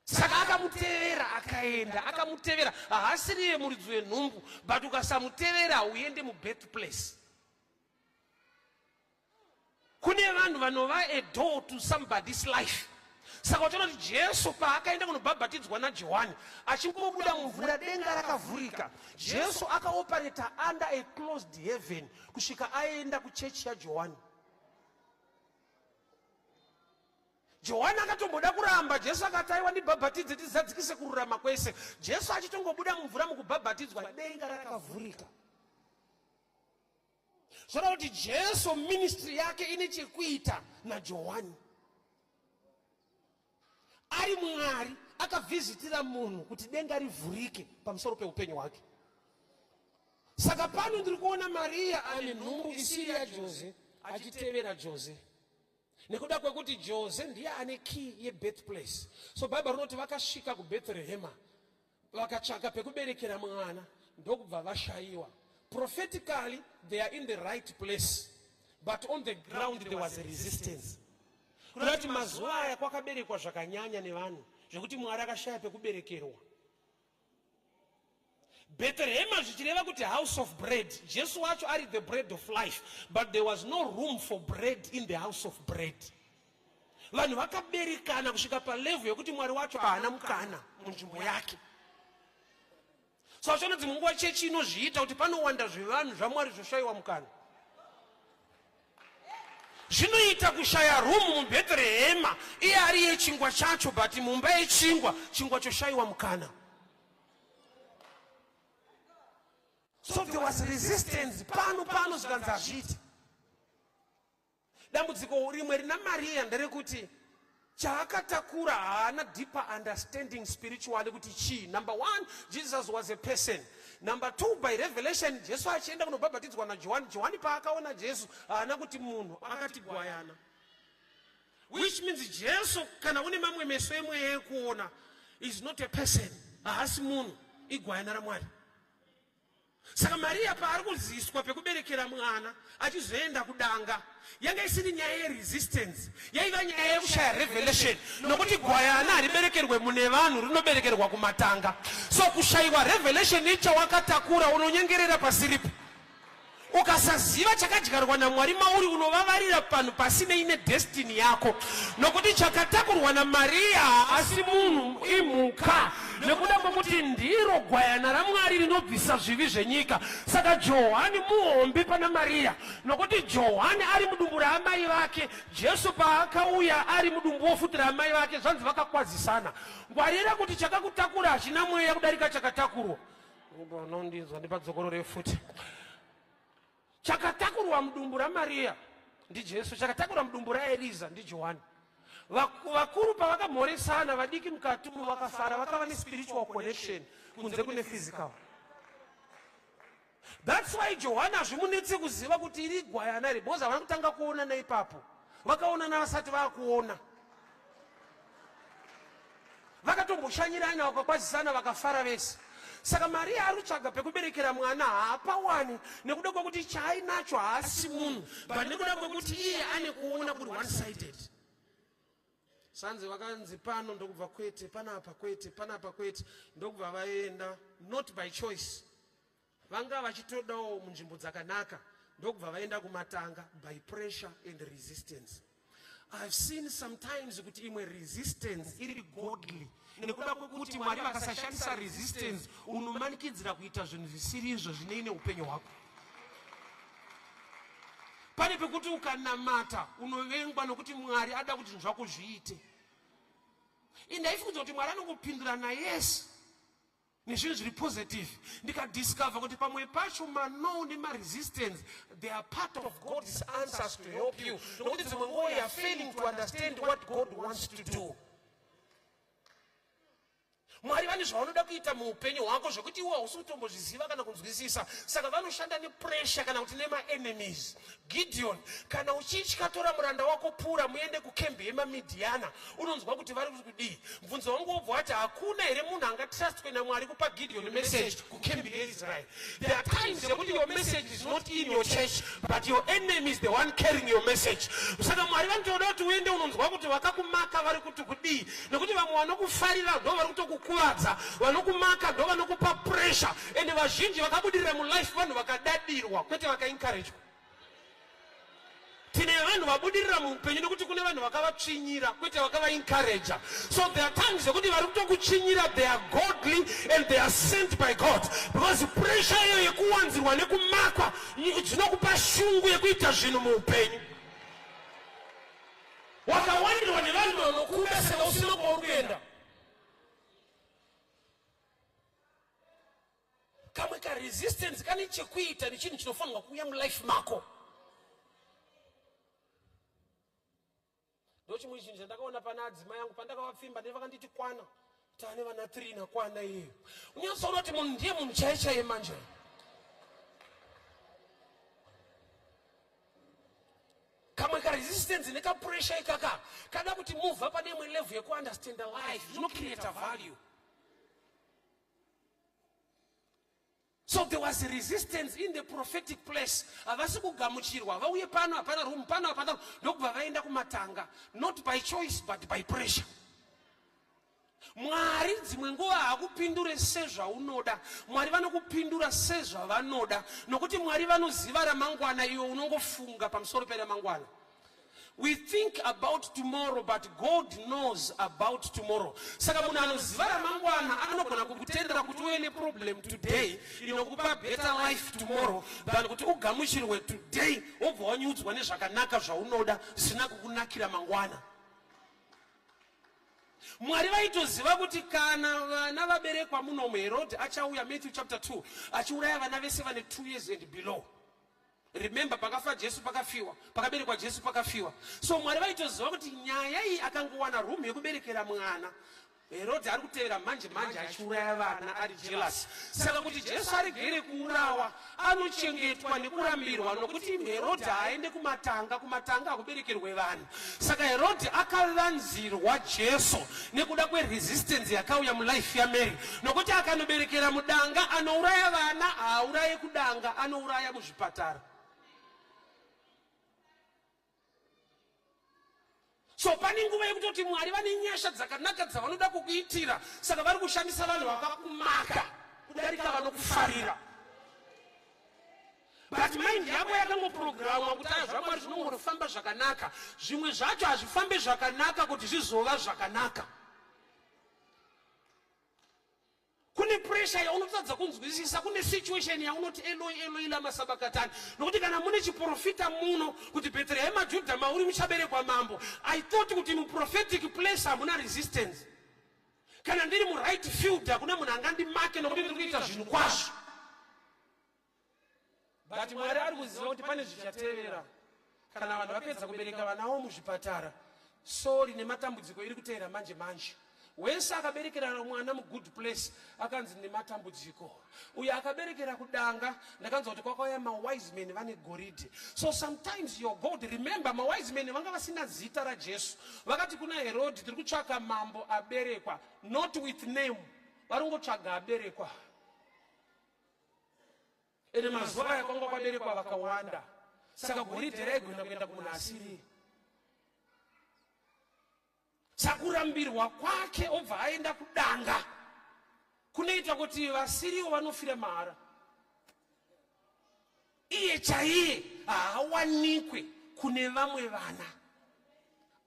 Saka akamutevera akaenda, akamutevera. Haasiriye muridzi wenhumbu, but ukasamutevera hauende mubirth place. Kune vanhu vanova a door to somebody's life. Saka uchaona kuti Jesu paakaenda kunobhabhatidzwa naJohani, achingobuda mumvura denga rakavhurika. Jesu akaoperata under a closed heaven kusvika aenda kuchechi yaJohani. Johani akatomboda kuramba, Jesu akati aiwa ndibhabhatidze tizadzikise kururama kwese. Jesu achitongobuda mumvura mukubhabhatidzwa, denga rakavhurika. Zvoreva kuti Jesu ministry yake ine chekuita naJohani. Ari Mwari akavhizitira munhu kuti denga rivhurike pamusoro peupenyu hwake. Saka pano ndiri kuona Maria ane nhumbu isiri yaJose achitevera Jose. Nekuda kwekuti Jose ndiye ane key yebirth place. So Bible rinoti vakasvika kuBethlehema vakatsvaka pekuberekera mwana ndokubva vashayiwa. Prophetically they are in the right place, but on the ground there was a resistance. Kuda kuti mazuva aya kwakaberekwa zvakanyanya nevanhu zvekuti Mwari akashaya pekuberekerwa. Bethlehema zvichireva kuti house of bread. Jesu wacho ari the bread of life, but there was no room for bread in the house of bread. Vanhu vakaberekana kusvika palevel yekuti Mwari wacho haana mukana munzvimbo yake. So achiona dzimwe nguva chechi inozviita kuti panowanda zvevanhu zvaMwari zvoshayiwa mukana. Zvinoita kushaya room muBethlehema, iye ari yechingwa chacho, but mumba yechingwa, chingwa choshayiwa mukana. So there was resistance pano pano zvikanzi hazviiti. Dambudziko rimwe rina Maria nderekuti chaakatakura haana deeper understanding spiritually kuti chii. Number one, Jesus was a person. Number 2, by revelation, Jesu achienda kunobhabhatidzwa naJohani, Johani paakaona Jesu haana kuti munhu, akati gwayana, which means Jesu, kana une mamwe meso emweya ekuona, is not a person, haasi munhu, igwayana raMwari. Saka Mariya paari kuziswa pekuberekera mwana achizoenda kudanga, yanga isiri nyaya yeresistance, yaiva nyaya yekushaya revelation, nokuti gwayana hariberekerwe mune vanhu, rinoberekerwa kumatanga. So kushayiwa revelation ichawakatakura, unonyengerera pasiripo. Ukasaziva chakadyarwa naMwari mauri, unovavarira panhu pasinei nedestiny yako, nokuti chakatakurwa naMariya haasi munhu, imhuka, nekuda kwekuti ndiro gwayana raMwari rinobvisa zvivi zvenyika. Saka Johani muhombi pana Mariya, nokuti Johani ari mudumbu raamai vake, Jesu paakauya ari mudumbuwo futi raamai vake, zvanzi vakakwazisana. Ngwarira kuti chakakutakura hachina mweya kudarika chakatakurwa. Unondinzwa, ndipadzokorore futi. Chakatakurwa mudumbu raMariya ndiJesu, chakatakurwa mudumbu raEriza ndiJohani. Vakuru pavakamhoresana, vadiki mukati umo vakafara, vakava nespiritual connection kunze kune physical. That's why Johani hazvimunetse kuziva kuti iri gwayana iri, because havana kutanga kuonana ipapo, vakaonana vasati vakuona, vakatomboshanyirana, vakakwazisana, vakafara vese. Saka Mariya ari kutsvaga pekuberekera mwana, haapawani, nekuda kwekuti chaainacho haasi munhu, but nekuda kwekuti iye ane kuona kuri one sided. Sanzi vakanzi pano, ndokubva kwete, panapa kwete, panapa kwete, ndokubva vaenda, not by choice, vanga vachitodawo munzvimbo dzakanaka, ndokubva vaenda kumatanga by pressure and resistance. I've seen sometimes kuti imwe resistance iri godly, nekuda kwekuti Mwari vakasashandisa resistance, unomanikidzira kuita zvinhu zvisiri izvo zvinei neupenyu hwako. Pane pekuti ukanamata unovengwa, nokuti Mwari ada kuti zvinhu zvako zviite. Indaifunza kuti Mwari anongopindura nayes nezvinhu zviri positive, ndikadiscover kuti pamwe pacho mano nemaresistance, they are part of God's answers to help you, nokuti dzimwe nguva you are failing to understand what God wants to do. Mwari vane zvavanoda kuita muupenyu hwako zvekuti iwe hausi kutombozviziva kana kunzwisisa, saka vanoshanda nepressure kana kuti nemaenemies. Gideon, kana uchitya, tora muranda wako Pura, muende kukembi yemaMidhiana, unonzwa kuti vari kudii. Mubvunzo wangu wobva wati, hakuna here munhu angatrustwe naMwari kupa Gideon message kukembi yeIsrael? There are times yekuti your message is not in your church, but your enemy is the one carrying your message. Saka Mwari vanotoda kuti uende unonzwa kuti vakakumaka vari kuti kudii, nekuti vamwe vanokufarira ndo vari kutokukuvadza, vanokumaka ndo vanokupa pressure. Ende vazhinji vakabudirira mulife vanhu vakadadirwa, kwete vakaencouragwa. Tine vanhu vabudirira muupenyu nekuti kune vanhu vakavatsvinyira, kwete vakavaencouraja. So there are times yekuti vari kutokutsvinyira, they are godly and they are sent by God, because pressure iyo yekuwanzirwa nekumakwa dzinokupa shungu yekuita zvinhu muupenyu. Wakawandirwa nevanhu vanokuda, saka usina kwauri kuenda. Kamwe karesistance kane chekuita nechinhu chinofanirwa kuuya mulife mako. Ndo chimwe chinhu chandakaona pana adzimai yangu pandakavapfimba, ndevakanditi kwana, taane vana 3 nakwana iyeyo. Unyatsoona kuti munhu ndiye munhu chaiye chaiye manje. Kamwe karesistance nekapressure ikaka kada kuti muvha pane imwe level yekuunderstanda life, zvinocreata value. So there was resistance in the prophetic place. Havasi kugamuchirwa, vauye pano hapana room, pano hapana, ndokubva vaenda kumatanga, not by choice but by pressure. Mwari dzimwe nguva haakupindure sezvaunoda, Mwari vanokupindura sezvavanoda, nokuti Mwari vanoziva ramangwana, iwe unongofunga pamusoro peramangwana. We think about tomorrow, but God knows about tomorrow. Saka munhu anoziva ramangwana anogona kukutendera kuti uve neproblem today inokupa better life tomorrow, than kuti ugamuchirwe today wobva wanyudzwa nezvakanaka zvaunoda zvisina kukunakira mangwana. Mwari vaitoziva kuti kana vana vaberekwa munomu, Herod achauya, Matthew chapter 2, achiuraya vana vese vane 2 years and below. Remember, pakafa Jesu pakafiwa, pakaberekwa Jesu pakafiwa. So Mwari vaitoziva kuti nyaya iyi, akangowana room yekuberekera mwana. Herodhi ari kutevera manje manje achiuraya vana, ari jealous. Saka kuti Jesu aregere kuurawa, anochengetwa nekurambirwa, nokuti Herodhi haaende kumatanga. Kumatanga hakuberekerwe vanhu. Saka Herodhi akavanzirwa Jesu nekuda kweresistance yakauya mulife yaMary, nokuti akanoberekera mudanga anouraya vana. Haauraye kudanga, anouraya muzvipatara. So pane nguva yekutoti Mwari vane nyasha dzakanaka dzavanoda kukuitira, saka vari kushandisa vanhu vakakumaka kudarika vanokufarira. But mind yako yakangoprogramwa kuti aya zvaMwari zvinongorofamba zvakanaka. Zvimwe zvacho hazvifambe zvakanaka kuti zvizova zvakanaka. Kune pressure yaunotadza kunzwisisa, kune situation yaunoti, "Eloi, Eloi, lama sabakatani?" Nokuti kana mune chiprofita muno kuti Bheterehema Judha mauri muchaberekwa mambo, I thought kuti muprophetic place hamuna resistance. Kana ndiri muright field, hakuna munhu angandimake nokuti ndiri kuita zvinhu kwazvo. But Mwari ari kuziva kuti pane zvichatevera kana vanhu vapedza kubereka vanawo muzvipatara. Sorry, nematambudziko iri kuteera manje manje. Wese akaberekera mwana mugood place akanzi nematambudziko. Uyo akaberekera kudanga, ndakanzwa kuti kwakauya mawise men vane goridhe. So sometimes your God, remember, mawise men vanga vasina zita raJesu. Vakati kuna Herodhi, "Tiri kutsvaka mambo aberekwa," not with name, vari kungotsvaga aberekwa. Ende mazuva aya kwanga kwaberekwa vakawanda, saka goridhe raigona kuenda kumunhu asiri. Sakurambirwa kwake obva aenda kudanga kunoita kuti vasiriwo vanofira mahara. Iye chaiye haawanikwe kune vamwe vana,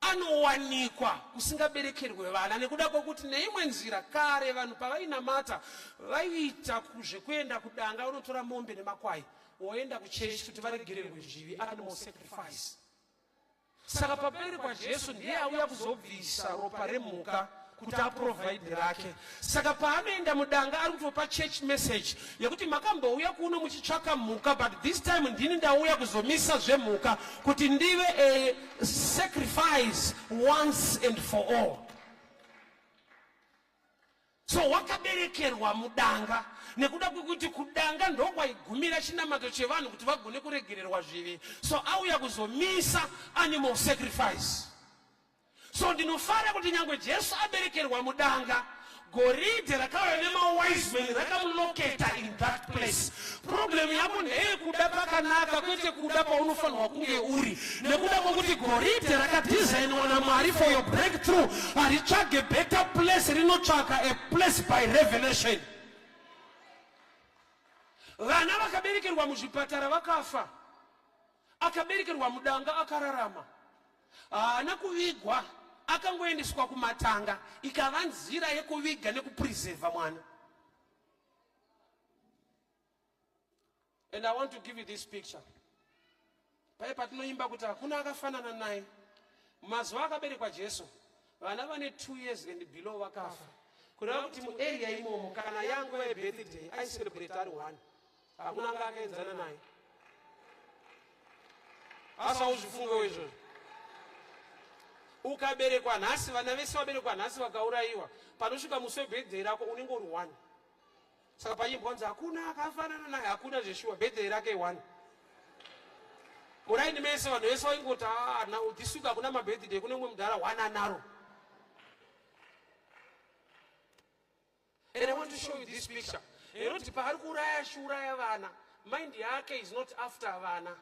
anowanikwa kusingaberekerwe vana, nekuda kwokuti neimwe nzira kare vanhu pavainamata vaiita zvekuenda kudanga, unotora mombe nemakwai woenda kuchechi kuti varegererwe zvivi, animal sacrifice. Saka paberekwa Jesu, ndiye auya kuzobvisa ropa remhuka kuti aprovide rake. Saka paanoenda mudanga, ari kutopa church message yekuti makambouya kuno muchitsvaka mhuka, but this time ndini ndauya kuzomisa zvemhuka kuti ndive a sacrifice once and for all. So wakaberekerwa mudanga nekuda kwekuti kudanga ndokwaigumira chinamato chevanhu kuti vagone kuregererwa zvivi. So auya kuzomisa animal sacrifice. So ndinofara kuti nyange Jesu aberekerwa mudanga, goridhe rakauya nemawise men rakamulocata in that place. Problem yako ndeyekuda pakanaka, kwete kuda paunofanirwa kunge uri, nekuda kwokuti goridhe rakadhizainwa naMwari for your breakthrough haritsvage better place, rinotsvaka a place by revelation. Vana vakaberekerwa muzvipatara vakafa, akaberekerwa mudanga akararama. Haana kuvigwa, akangoendeswa kumatanga, ikava nzira yekuviga nekupreserva mwana. And I want to give you this picture. Pai patinoimba kuti hakuna akafanana naye, mazuva akaberekwa Jesu vana vane 2 years and below vakafa, kureva kuti muarea imomo kana yanguva yebirthday aicelebrate ari one, hakuna anga akaenzana naye. Asi hauzvifungewo izvozvo? Ukaberekwa nhasi, vana vese vaberekwa nhasi vakaurayiwa, panosvika musi webirthday rako unenge uri one. Saka pachimbwa kunzi hakuna akafanana naye, hakuna zveshuwa. Birthday rake one, muraini mese vanhu vese vaingoti, "Ah, now this week hakuna mabirthday, kune mumwe mudhara one anaro." And I want to show you this picture. Herodi paari kuuraya, achiuraya vana, mind yake is not after vana,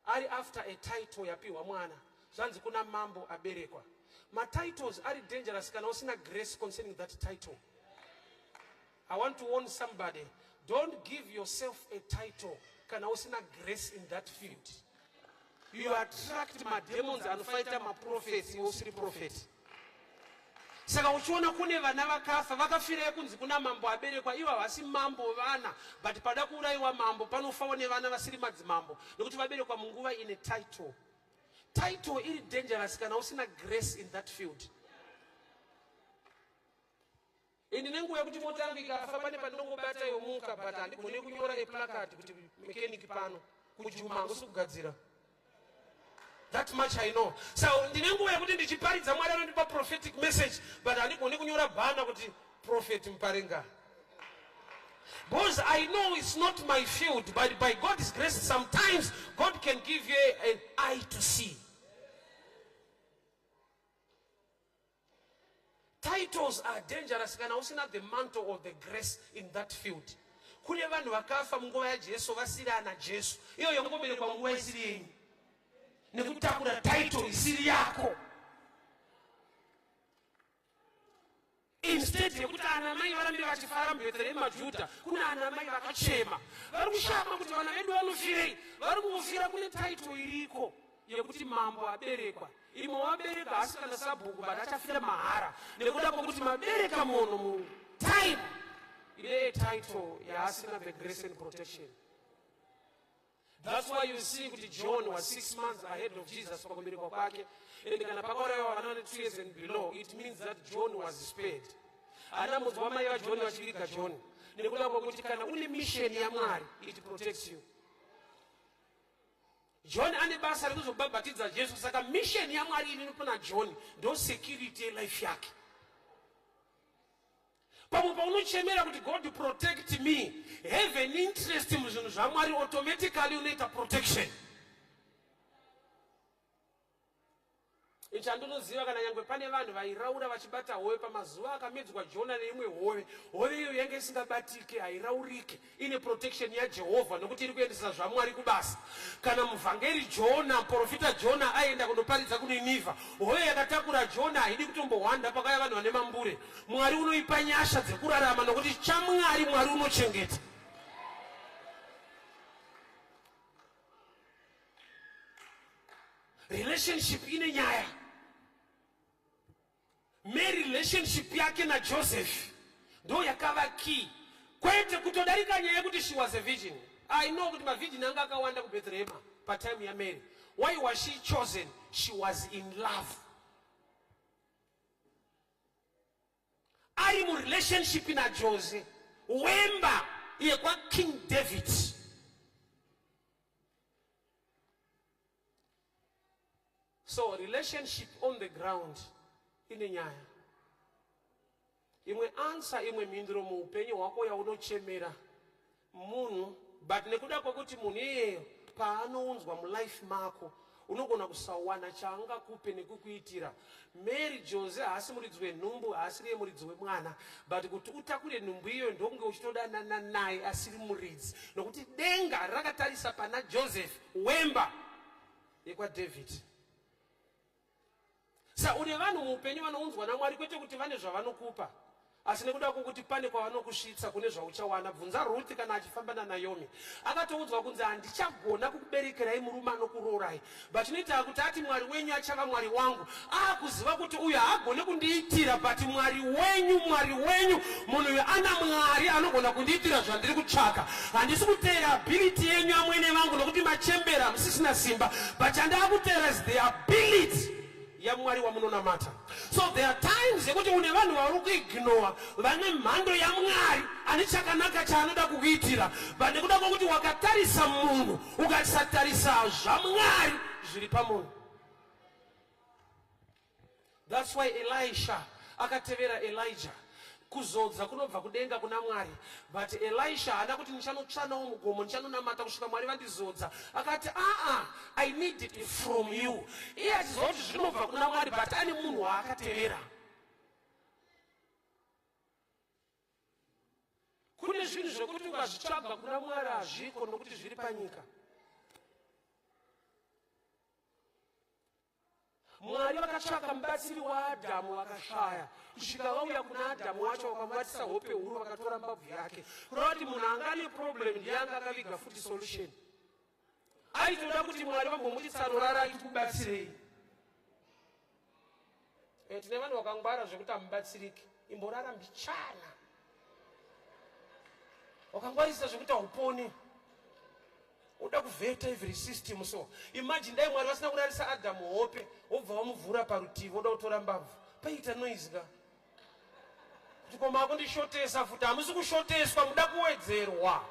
ari after a title yapiwa mwana. Zvanzi kuna mambo aberekwa. Matitles ari dangerous kana usina grace concerning that title. I want to warn somebody: don't give yourself a title kana usina grace in that field. You attract mademons anofighta maprophets iwe usiri prophet. Saka uchiona kune vana vakafa, vakafira kunzi kuna mambo aberekwa, ivo havasi mambo vana, but pada kuurayiwa mambo panofawo nevana vasiri madzimambo, nekuti vaberekwa munguva ine title. Title iri dangerous kana usina grace in that field. Ini nenguva yekuti mota yangu ikafa, pane pandinongobata yomuka, but handigone kunyora eplacard kuti mechanic pano kujuma hangusi kugadzira. That much I know. So ndine nguva yekuti ndichiparidza Mwari anondipa prophetic message, but handigoni kunyora bhana kuti Prophet Muparinga. Because I know it's not my field, but by God's grace, sometimes God can give you an eye to see. Titles are dangerous kana usina the mantle or the grace in that field. Kune vanhu vakafa munguva yaJesu vasiri ana Jesu. Iyo yangoberekwa nguva isiri yenyu. Nekutakura title isiri yako. Instead yekuti ana mai varambe vachifara muBhetherehema Judha, kuna ana mai vakachema. Vari kushama kuti vana vedu vanofirei. Vari kungofira kune title iriko yekuti mambo aberekwa. Imwe wabereka haasi kana sabhuku but achafira mahara nekuda kwekuti mabereka munhu mu time ine title yaasina the grace and protection. That's why you see kuti John was 6 months ahead of Jesus pakuberekwa kwake. And kana pakaurayiwa vana vane 2 years and below, it means that John was spared. Ana munzwa mai vaJohn vachiviga John. Nekuda kwekuti kana une mission yaMwari, it protects you. John ane basa rekuzobhabhatidza Jesu, saka mission yaMwari iri pana John ndo security yelife yake. Pamwe paunochemera kuti God protect me, have an interest muzvinhu zvaMwari, automatically unoita protection. Chandinoziva kana nyangwe pane vanhu vairaura vachibata hove pamazuva akamedzwa Jona neimwe hove, hove iyo yange isingabatike, hairaurike, ine protection yaJehovha nokuti iri kuendesa zvaMwari kubasa. Kana muvhangeri Jona, muprofita Jona aenda kundoparidza kuNinivha, hove yakatakura Jona haidi kutombohwanda pakauya vanhu vane mambure. Mwari unoipa nyasha dzekurarama nokuti chaMwari, Mwari unochengeta. Relationship ine nyaya. Mary relationship yake naJoseph ndo yakava key, kwete kutodarika nyaya yekuti she was a virgin. I know kuti mavirgin anga akawanda kuBethlehem patime yaMary. Why was she chosen? She was in love. Ari murelationship naJose wemba yekwaKing David. So relationship on the ground ine nyaya. Imwe answer, imwe mhinduro muupenyu hwako yaunochemera munhu, but nekuda kwekuti munhu iyeyo paanounzwa mulife mako unogona kusawana chaangakupe nekukuitira. Mary Jose haasi muridzi wenhumbu, haasiriye muridzi wemwana, but kuti utakure nhumbu iyoyo ndokunge uchitodanana naye asiri muridzi, nokuti denga rakatarisa pana Joseph wemba yekwaDavid. Sa une vanhu muupenyu vanounzwa naMwari kwete kuti vane zvavanokupa, asi nekuda kwokuti pane kwavanokusvitsa kune zvauchawana. Bvunza Ruth kana achifamba naNaomi, akatoudzwa kunzi handichagona kukuberekerai murume anokuroorai, but chinoita kuti ati Mwari wenyu achava Mwari wangu. Akuziva kuti uyu haagone kundiitira, but Mwari wenyu, Mwari wenyu, munhu uyu ana Mwari anogona kundiitira zvandiri kutsvaka. Handisi kuteera ability yenyu amwene vangu, nokuti machembera musisina simba, but chandaakuteera is the ability yaMwari wamunonamata. So there are times yekuti une vanhu vauri kuignora vane mhando yaMwari ane chakanaka chaanoda kukuitira, but nekuda kwokuti wakatarisa munhu ukasatarisa zvaMwari zviri pamunhu. That's why Elisha akatevera Elijah. Kuzodza kunobva kudenga kuna Mwari, but Elisha haana kuti ndichanotsvanawo mugomo ndichanonamata kusvika Mwari vandizodza. Akati aa, I need it from you. Iye achiziva kuti zvinobva kuna Mwari, but ane munhu waakatevera. Kune zvinhu zvekuti ukazvitsvaga kuna Mwari hazviko, nokuti zviri panyika. Mwari vakatsvaka mubatsiri waAdhamu vakashaya, kusvika vauya kuna Adhamu wacho vakamubatisa hope huru, vakatora mbabvu yake. Kureva kuti munhu anga ane problem ndiye anga akaviga futi solution. Aitoda kuti Mwari vambomuti tsanorara tikubatsirei. Tine vanhu vakangwara zvekuti hamubatsiriki, imborara mbichana. Wakangwarisa zvekuti hauponi, uda kuvheta every system. So imagine dai Mwari vasina kurarisa Adhamu hope, wobva vamuvhura parutivi, woda kutora mbabvu, paita noise ka, kuti koma akundishotesa futi. Hamusi kushoteswa, muda kuwedzerwa.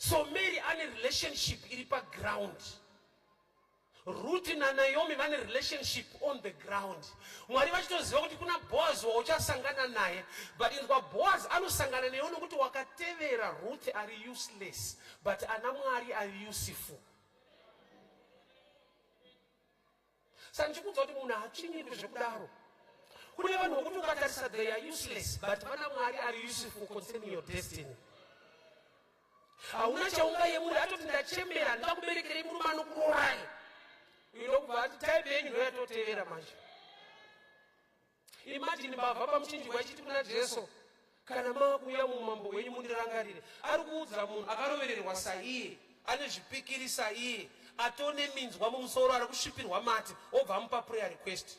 So Mary ane relationship iri paground. Ruth naNaomi vane relationship on the ground. Mwari vachitoziva kuti kuna Boaz wauchasangana naye, but inzwa, Boaz anosangana newe nokuti wakatevera Ruth ari useless, but ana Mwari ari useful. Saka ndichikuudza kuti munhu haatsvinyirwi zvekudaro. Kune vanhu vokuti ukatarisa they are useless, but vana Mwari ari useful concerning your destiny. Hauna chaungayemura, atoti ndachembera, ndingakuberekerei murume anokurorai. Uyu ndokubva ati type yenyu ndoyatotevera manje. Imagine mbavha pamuchinjikwa ichiti kuna Jesu, kana maakuuya muumambo hwenyu mundirangarire. Ari kuudza munhu akarovererwa saiye, ane zvipikiri saiye, atone minzwa mumusoro, ari kusvipirwa mate, obva amupa prayer request.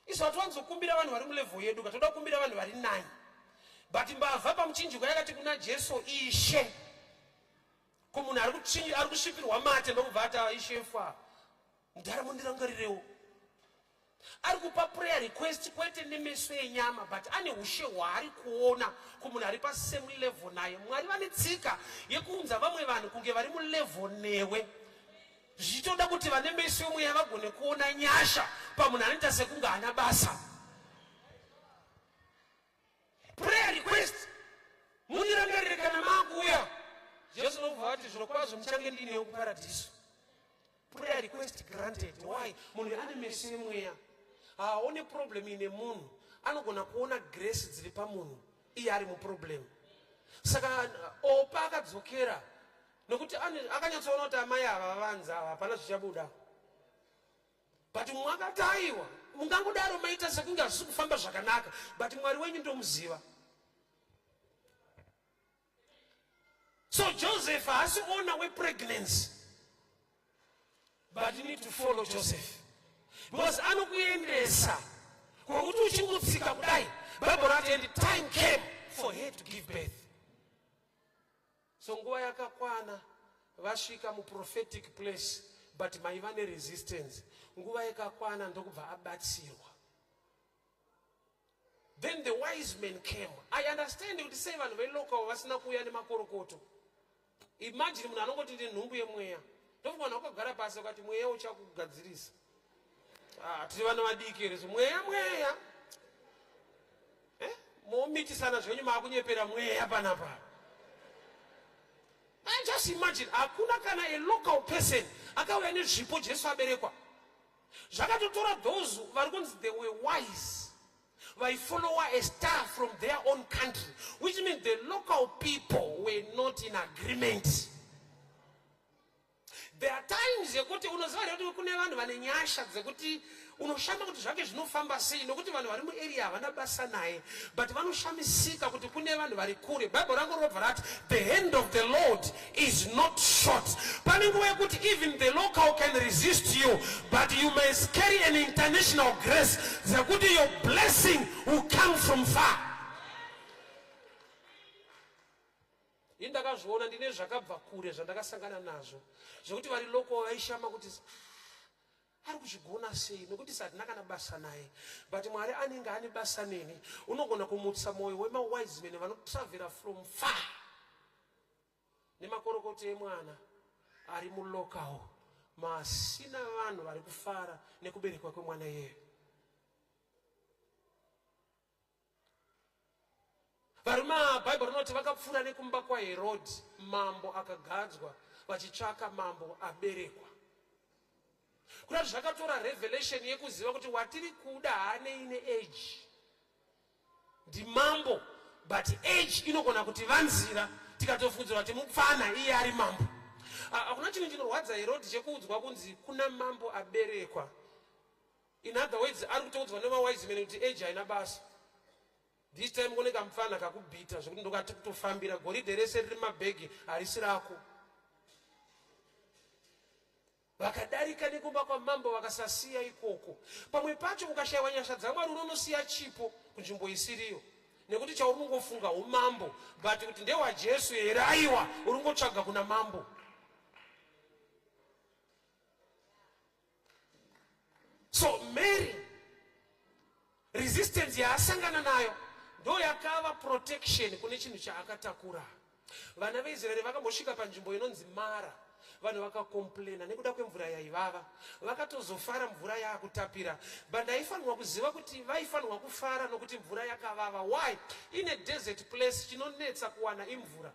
Isu hatiwanzokumbira vanhu vari mulevel yedu, katoda kukumbira vanhu vari nani. But mbavha pamuchinjikwa yakati kuna Jesu, Ishe, kumunhu ari kusvipirwa mate, ndokubva ati, Ishe fa mudhara mundirangarirewo. Ari kupa prayer request kwete nemeso enyama, but ane ushe hwaari kuona kumunhu ari pasame level naye. Mwari vane tsika yekuunza vamwe vanhu kunge vari mulevel newe, zvichitoda kuti vane meso emweya vagone kuona nyasha pamunhu anoita sekunge haana basa. Prayer request, mundirangarire kana maakuuya. Jesu nokubva vati, zvirokwazvo muchange ndiinewo kuparadhiso. Prayer request granted. Why? Munhu ane meso emweya haaone problem ine munhu, anogona kuona grace dziri pamunhu iye ari muproblem. Saka Opa akadzokera nokuti akanyatsoona kuti amai ava vavanza ava, hapana zvichabuda. But mumwe akati, aiwa, mungangodaro maita sekunge hazvisi kufamba zvakanaka, but Mwari wenyu ndomuziva. So Joseph haasi owner wepregnancy, but you need to follow Joseph because anokuendesa kwokuti uchingotsika kudai. Bible rati, and time came for her to give birth. So nguva yakakwana, vasvika muprophetic place, but maiva neresistance. Nguva yakakwana, ndokubva abatsirwa. Then the wise men came. I understand kuti sei vanhu velocal vasina kuuya nemakorokoto. Imagine munhu anongoti ndine nhumbu yemweya, ndofunga vanhu vakagara pasi vakati, mweya uchakugadzirisa. Ah, tiri vana vadiki here? So mweya, mweya, eh? Momitisana zvenyu, maakunyepera mweya panapa. I just imagine, hakuna kana a local person akauya nezvipo Jesu aberekwa. Zvakatotora those vari kunzi they were wise, vaifollowa a star from their own country, which means the local people were not in agreement. There are times yekuti unoziva here kuti kune vanhu vane nyasha dzekuti unoshama kuti zvake zvinofamba sei, nokuti vanhu vari muarea havana basa naye, but vanoshamisika kuti kune vanhu vari kure. Bhaibheri rangu rinobva rati, the hand of the Lord is not short. Pane nguva yekuti even the local can resist you, but you may carry an international grace dzekuti your blessing will come from far. Ini ndakazviona, ndine zvakabva kure zvandakasangana nazvo zvekuti vari local vaishama kuti ari kuzvigona sei, nekuti satina kana basa naye, but Mwari anenge ane basa neni. Unogona kumutsa mwoyo wemawise men vanotravhera from far nemakorokoto emwana ari mulocal masina vanhu vari kufara nekuberekwa kwemwana iyeyo. Varume, Bhaibheri rinoti vakapfuura nekumba kwaHerodhi, mambo akagadzwa, vachitsvaka mambo aberekwa. Kurati zvakatora revelation yekuziva kuti watiri kuda haanei neage, ndimambo, but age inogona kuti vanzira tikatofunzira kuti mupfana, iye ari mambo. Hakuna chinhu chinorwadza Herodhi chekuudzwa kunzi kuna mambo aberekwa. In other words, ari kutoudzwa nemawise men kuti age haina basa. This time kune kamufana kakubhita zvekuti ndokati kutofambira, goridhe rese riri mabhegi harisi rako. Vakadarika nekumba kwamambo, vakasasiya ikoko. Pamwe pacho ukashayiwa nyasha dzaMwari, unonosiya chipo kunzvimbo isiriyo, nekuti chauri kungofunga umambo, but kuti ndewaJesu here? Aiwa, uri kungotsvaga kuna mambo. So Mary, resistance yaasangana nayo ndo yakava protection kune chinhu chaakatakura. Vana veIsraeri vakambosvika panzvimbo inonzi Mara. Vanhu vakakomplena nekuda kwemvura yaivava. Vakatozofara mvura yaakutapira. But ndaifanirwa kuziva kuti vaifanirwa kufara nokuti mvura yakavava. Why? In a desert place chinonetsa kuwana imvura.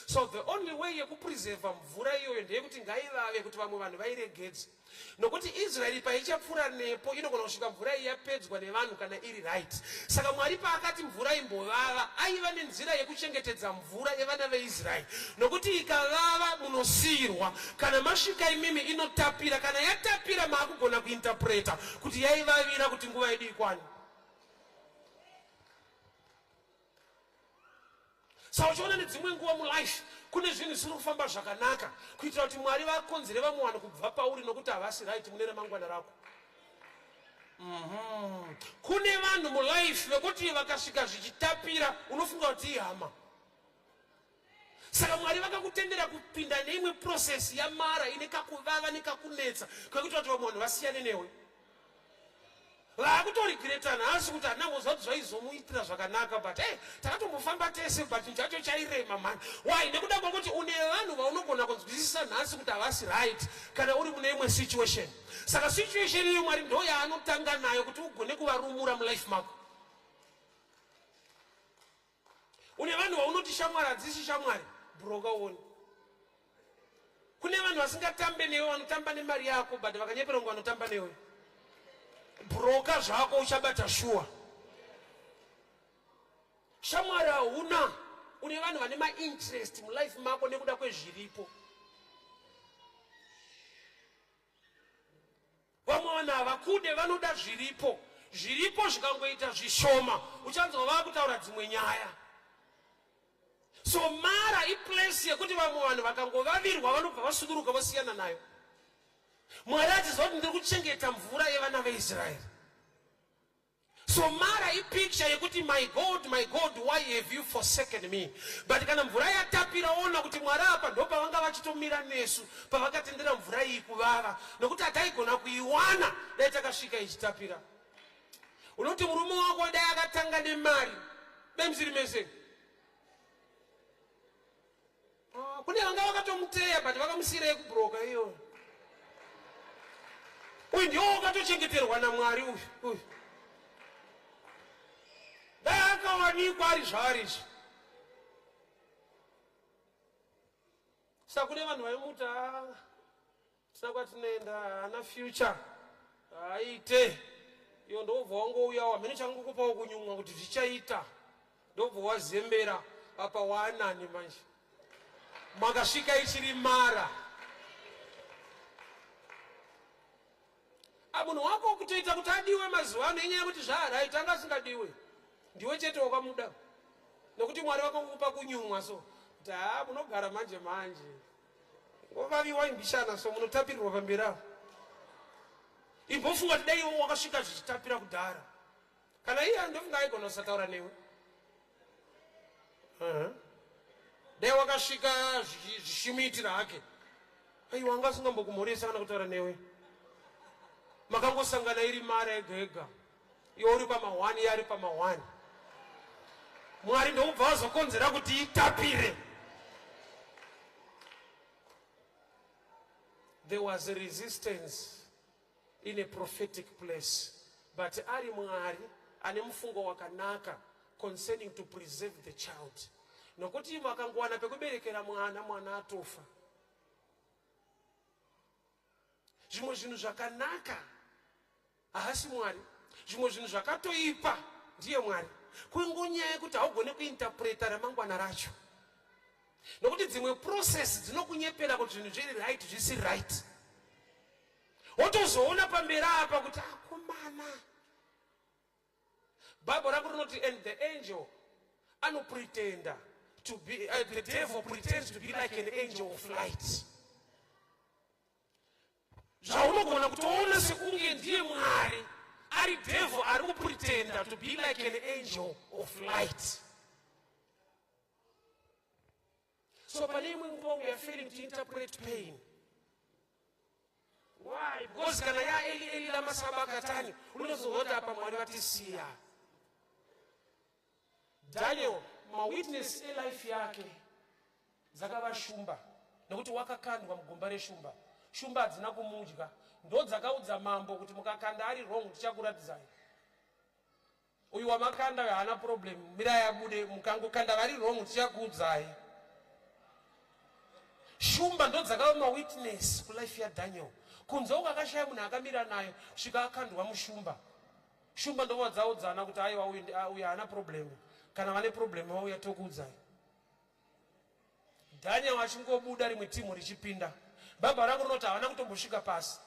So the only way yekupreserva mvura iyoyo ndeyekuti ngaivave kuti vamwe vanhu vairegedze. Nokuti Israeri paichapfuura nepo inogona kusvika mvura iyi yapedzwa nevanhu kana iri right. Saka Mwari paakati mvura imbovava, aiva nenzira yekuchengetedza mvura yevana veIsraeri. Nokuti ikavava munosiirwa, kana masvika imimi inotapira, kana yatapira maakugona kuinterpreta kuti yaivavira kuti nguva yedu ikwane. Saka uchiona nedzimwe nguva mulife kune zvinhu zvisiri kufamba zvakanaka kuitira kuti Mwari vakonzere vamwe vanhu kubva pauri nokuti havasi right mune ramangwana rako. Kune vanhu mulife vekuti vakasvika zvichitapira unofunga kuti ihama. Saka Mwari vakakutendera kupinda neimwe process yamara ine kakuvava nekakunetsa kwekuti kuti vamwe vanhu vasiyane newe. Vakutorigreta nhasi kuti handina kuziva kuti zvaizomuitira zvakanaka, but hey, takatombofamba tese but chinhu chacho chairema mhani. Why? Nekuda kwekuti une vanhu vaunogona kunzwisisa nhasi kuti havasi right kana uri mune imwe situation. Saka situation iyo Mwari ndo yaanotanga nayo kuti ugone kuvarumura mulife mako. Une vanhu vaunoti shamwari hadzisi shamwari, broka uone. Kune vanhu vasingatambe newe, vanotamba nemari yako, but vakanyepera kunge vanotamba newe. Broka zvako uchabata shuwa. Shamwari hauna, une vanhu vane mainterest mulife mako nekuda kwezviripo. Vamwe vanhu havakude, vanoda zviripo. Zviripo zvikangoita zvishoma, uchanzwa vakutaura dzimwe nyaya. So Mara iplace yekuti vamwe vanhu vakangovavirwa vanobva vasuduruka vosiyana nayo. Mwari achiziva kuti ndiri kuchengeta mvura yevana veIsraeri. So Mara ipicture yekuti my God, my God, why have you forsaken me? But kana mvura yatapira ona kuti Mwari apa ndopavanga vachitomira nesu pavakatendera mvura iyi kuvava, nokuti hataigona kuiwana dai takasvika ichitapira. Unoti murume wako dai akatanga nemari dai musiri mese. Kune vanga vakatomuteya but vakamusiyira yekubroka iyo. Uyu ndiwo wakatochengeterwa naMwari uyu uyu. Dai akawanikwa ari zvaari izvi. Saka kune vanhu vaimuta tisina kwatinoenda, haana future, haaite. Iyo ndobva wangouyawo, hameno changokupawo kunyumwa kuti zvichaita, ndobva wazembera apa waanani manje. Makasvika ichiri Mara. Munhu wako kutoita kuti adiwe mazuva ano inyaya yekuti zvaaright, anga asingadiwe. Ndiwe chete wakamuda. Nokuti Mwari vakangokupa kunyumwa so. Kuti haa munogara manje manje. Ngovaviwa imbishana so munotapirirwa pamberi apo. Imbofunga kuti dai iwe wakasvika zvichitapira kudhara. Kana iye andofunga aigona kusataura newe. Dai wakasvika zvichimuitira hake. Aiwa anga asingambokumhoresa kana kutaura newe. Makangosangana iri mara ega ega. Iwe uri pama1, iye ari pama1. Mwari ndokubva vazokonzera kuti itapire. There was a resistance in a prophetic place, but ari Mwari ane mufungo wakanaka concerning to preserve the child. Nokuti vakangowana pekuberekera mwana, mwana atofa. Zvimwe zvinhu zvakanaka haasi Mwari, zvimwe zvinhu zvakatoipa ndiye Mwari. Kuingonyaya yekuti haugone kuinterpreta ramangwana racho, nokuti dzimwe process dzinokunyepera kuti zvinhu zviri right zvisiri right. Wotozoona pamberi apa kuti akomana. Bible rangu rinoti and the angel anopretenda to be, the devil pretends to be like an angel of light. Zvaunogona kutoona sekunge ndiye Mwari, ari devil ari kupretenda to be like an angel of light. So pane imwe nguva we are failing to interpret pain. Why? Because kana ya Eli Eli lama sabakatani unozonzwa kuti apa Mwari vatisiya. Daniel, mawitness elife yake. Dzakava shumba nekuti wakakandwa mugomba reshumba. Shumba hadzina kumudya. Ndodzakaudza mambo kuti mukakanda ari wrong tichakuratidzai. Uyu wamakanda uyu haana problem, mirai abude, mukangokanda vari wrong tichakuudzai. Shumba ndodzakava mawitness kulife yaDaniel. Kunze uko akashaya munhu akamira nayo kusvika akandwa mushumba. Shumba ndova dzaudzana kuti aiwa uyu uyu haana problem, kana vane problem vauya tokuudzai. Daniel achingobuda rimwe timu richipinda. Baba rangu rinoti havana kutombosvika pasi,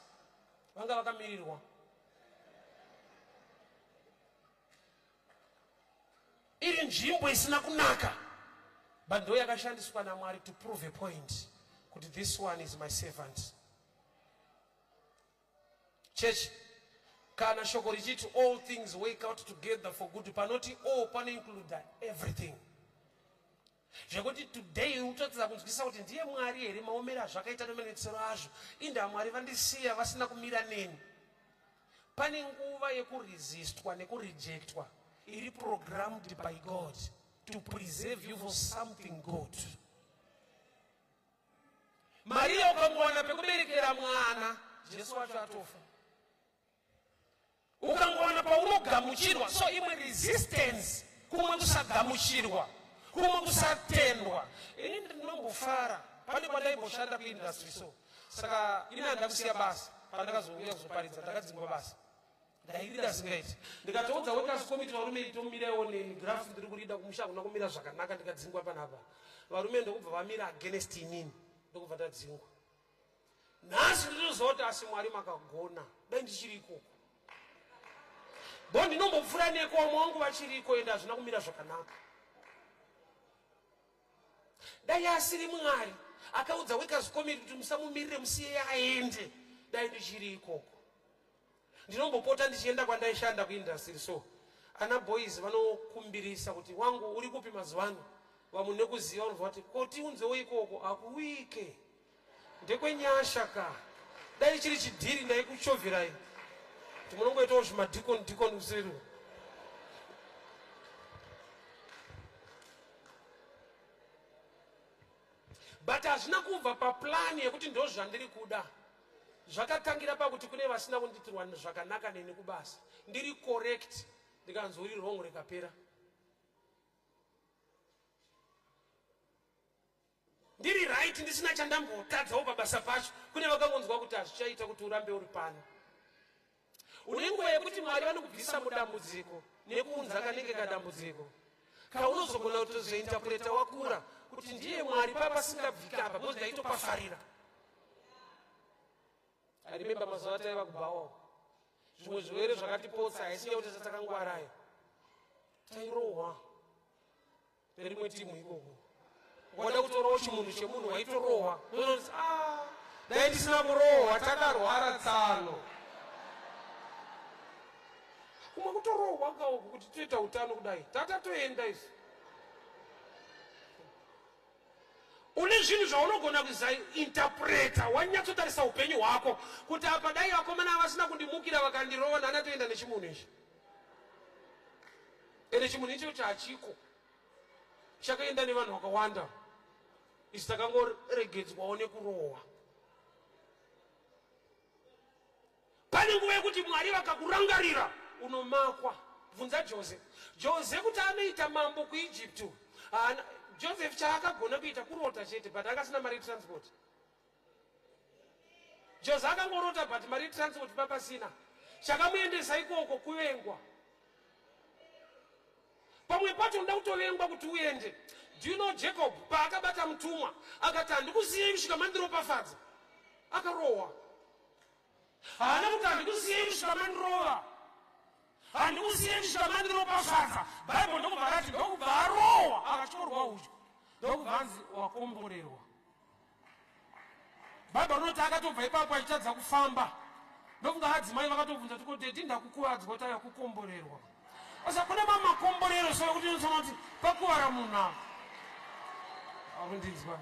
vanga vakamirirwa. Iri nzvimbo isina kunaka, but ndo yakashandiswa naMwari to prove a point kuti this one is my servant. Church, kana shoko richiti all things work out together for good, panoti all panoincluda everything. Zvekuti today unotoratidza kunzwisisa kuti ndiye Mwari here maomero azvakaita nemanetsero azvo, inda Mwari vandisiya vasina kumira neni. Pane nguva yekuresistwa nekurejectwa iri programmed by God to preserve you for something good. Maria ukangowana pekuberekera mwana, Jesu wacho atofa. Ukangowana paunogamuchirwa, so imwe resistance, kumwe kusagamuchirwa, kumwe kusatendwa. Ini ndinombofara pane kwandaimboshanda kuindustry, so saka ini handida kusiya basa. Pandakazouya kuzoparidza ndakadzingwa basa, ndairida singaiti. Ndikatoudza workers committee, varume itomiraiwo neni, graph ndiri kurida, kumusha hakuna kumira zvakanaka, ndikadzingwa panapa. Varume ndokubva vamira against inini, ndokubva ndadzingwa. Nhasi ndinoziva kuti asi Mwari makagona, dai ndichiri ikoko bo ndinombopfuura neko, vamwe vangu vachiriko, ende hazvina kumira zvakanaka. Dai asiri Mwari akaudza workers committee kuti musamumirire, musiye aende, dai ndichiri ikoko. Ndinombopota ndichienda kwandaishanda kuindustry, so ana boys vanokumbirisa kuti wangu uri kupi mazuva ano. Vamwe nekuziva vanobva vati ko tiunzewo ikoko, hakuwike, ndekwenyasha ka. Dai chiri chidhiri ndaikuchovherai kuti munongoitawo zvimadhikoni dhikoni kuseri. But hazvina kubva paplani yekuti ndo zvandiri kuda. Zvakatangira pakuti kune vasina kundiitirwa zvakanaka neni kubasa, ndiri correct, ndikanzi uri wrong, rikapera. Ndiri right, ndisina chandambotadzawo pabasa pacho, kune vakangonzwa kuti hazvichaita kuti urambe uri pano. Une nguva yekuti Mwari vanokubvisa mudambudziko nekuunza kanenge kadambudziko kaunozogona kutozointerpreta wakura kuti ndiye Mwari papasingabvika apa, because ndaitopafarira. I remember mazuva ataiva kubhawa, zvimwe zvirwere zvakatipotsa, haisi nyaya kuti tatakangwarayo, tairohwa nerimwe timu ikoko. Wada kutorawo chimunhu chemunhu waitorohwa. Unoti ah, dai ndisina kurohwa, takarwara tsano. Kumwe kutorohwa kauku kuti toita utano kudai, tatatoenda isu. Une zvinhu zvaunogona kuzainterpreta wanyatsotarisa upenyu hwako kuti apa dai vakomana vasina kundimukira vakandirova, ndanatoenda nechimunhu ichi. Ende chimunhu ichocho hachiko, chakaenda nevanhu vakawanda, isu takangoregedzwawo nekurohwa. Pane nguva yekuti Mwari vakakurangarira unomakwa. Bvunza Jose. Jose kuti anoita mambo kuEgypt, haana Joseph chaakagona kuita kurota chete, but akasina mari yetransport. Jose akangorota, but mari yetransport papasina. Chakamuendesa ikoko kuvengwa. Pamwe pacho unoda kutovengwa kuti uende. Do you know Jacob paakabata mutumwa akati handikusiyei kusvika mandiropafadza, akarohwa. Haana kuti handikusiyei kusvika mandirova, handikusiyei kusvika mandiropafadza. Bhaibheri ndokubva rati ndokubva arohwa, akatyorwa udyo, ndokubva anzi wakomborerwa. Bhaibheri rinoti akatobva ipapo achitadza kufamba, ndofunga adzimai vakatobvunza kuti ko dedi ndakukuvadzwa, kuti aya kukomborerwa. Asa kune mamwe makomborero so ekuti unotsona kuti pakuvara munhu apa akundinzwa.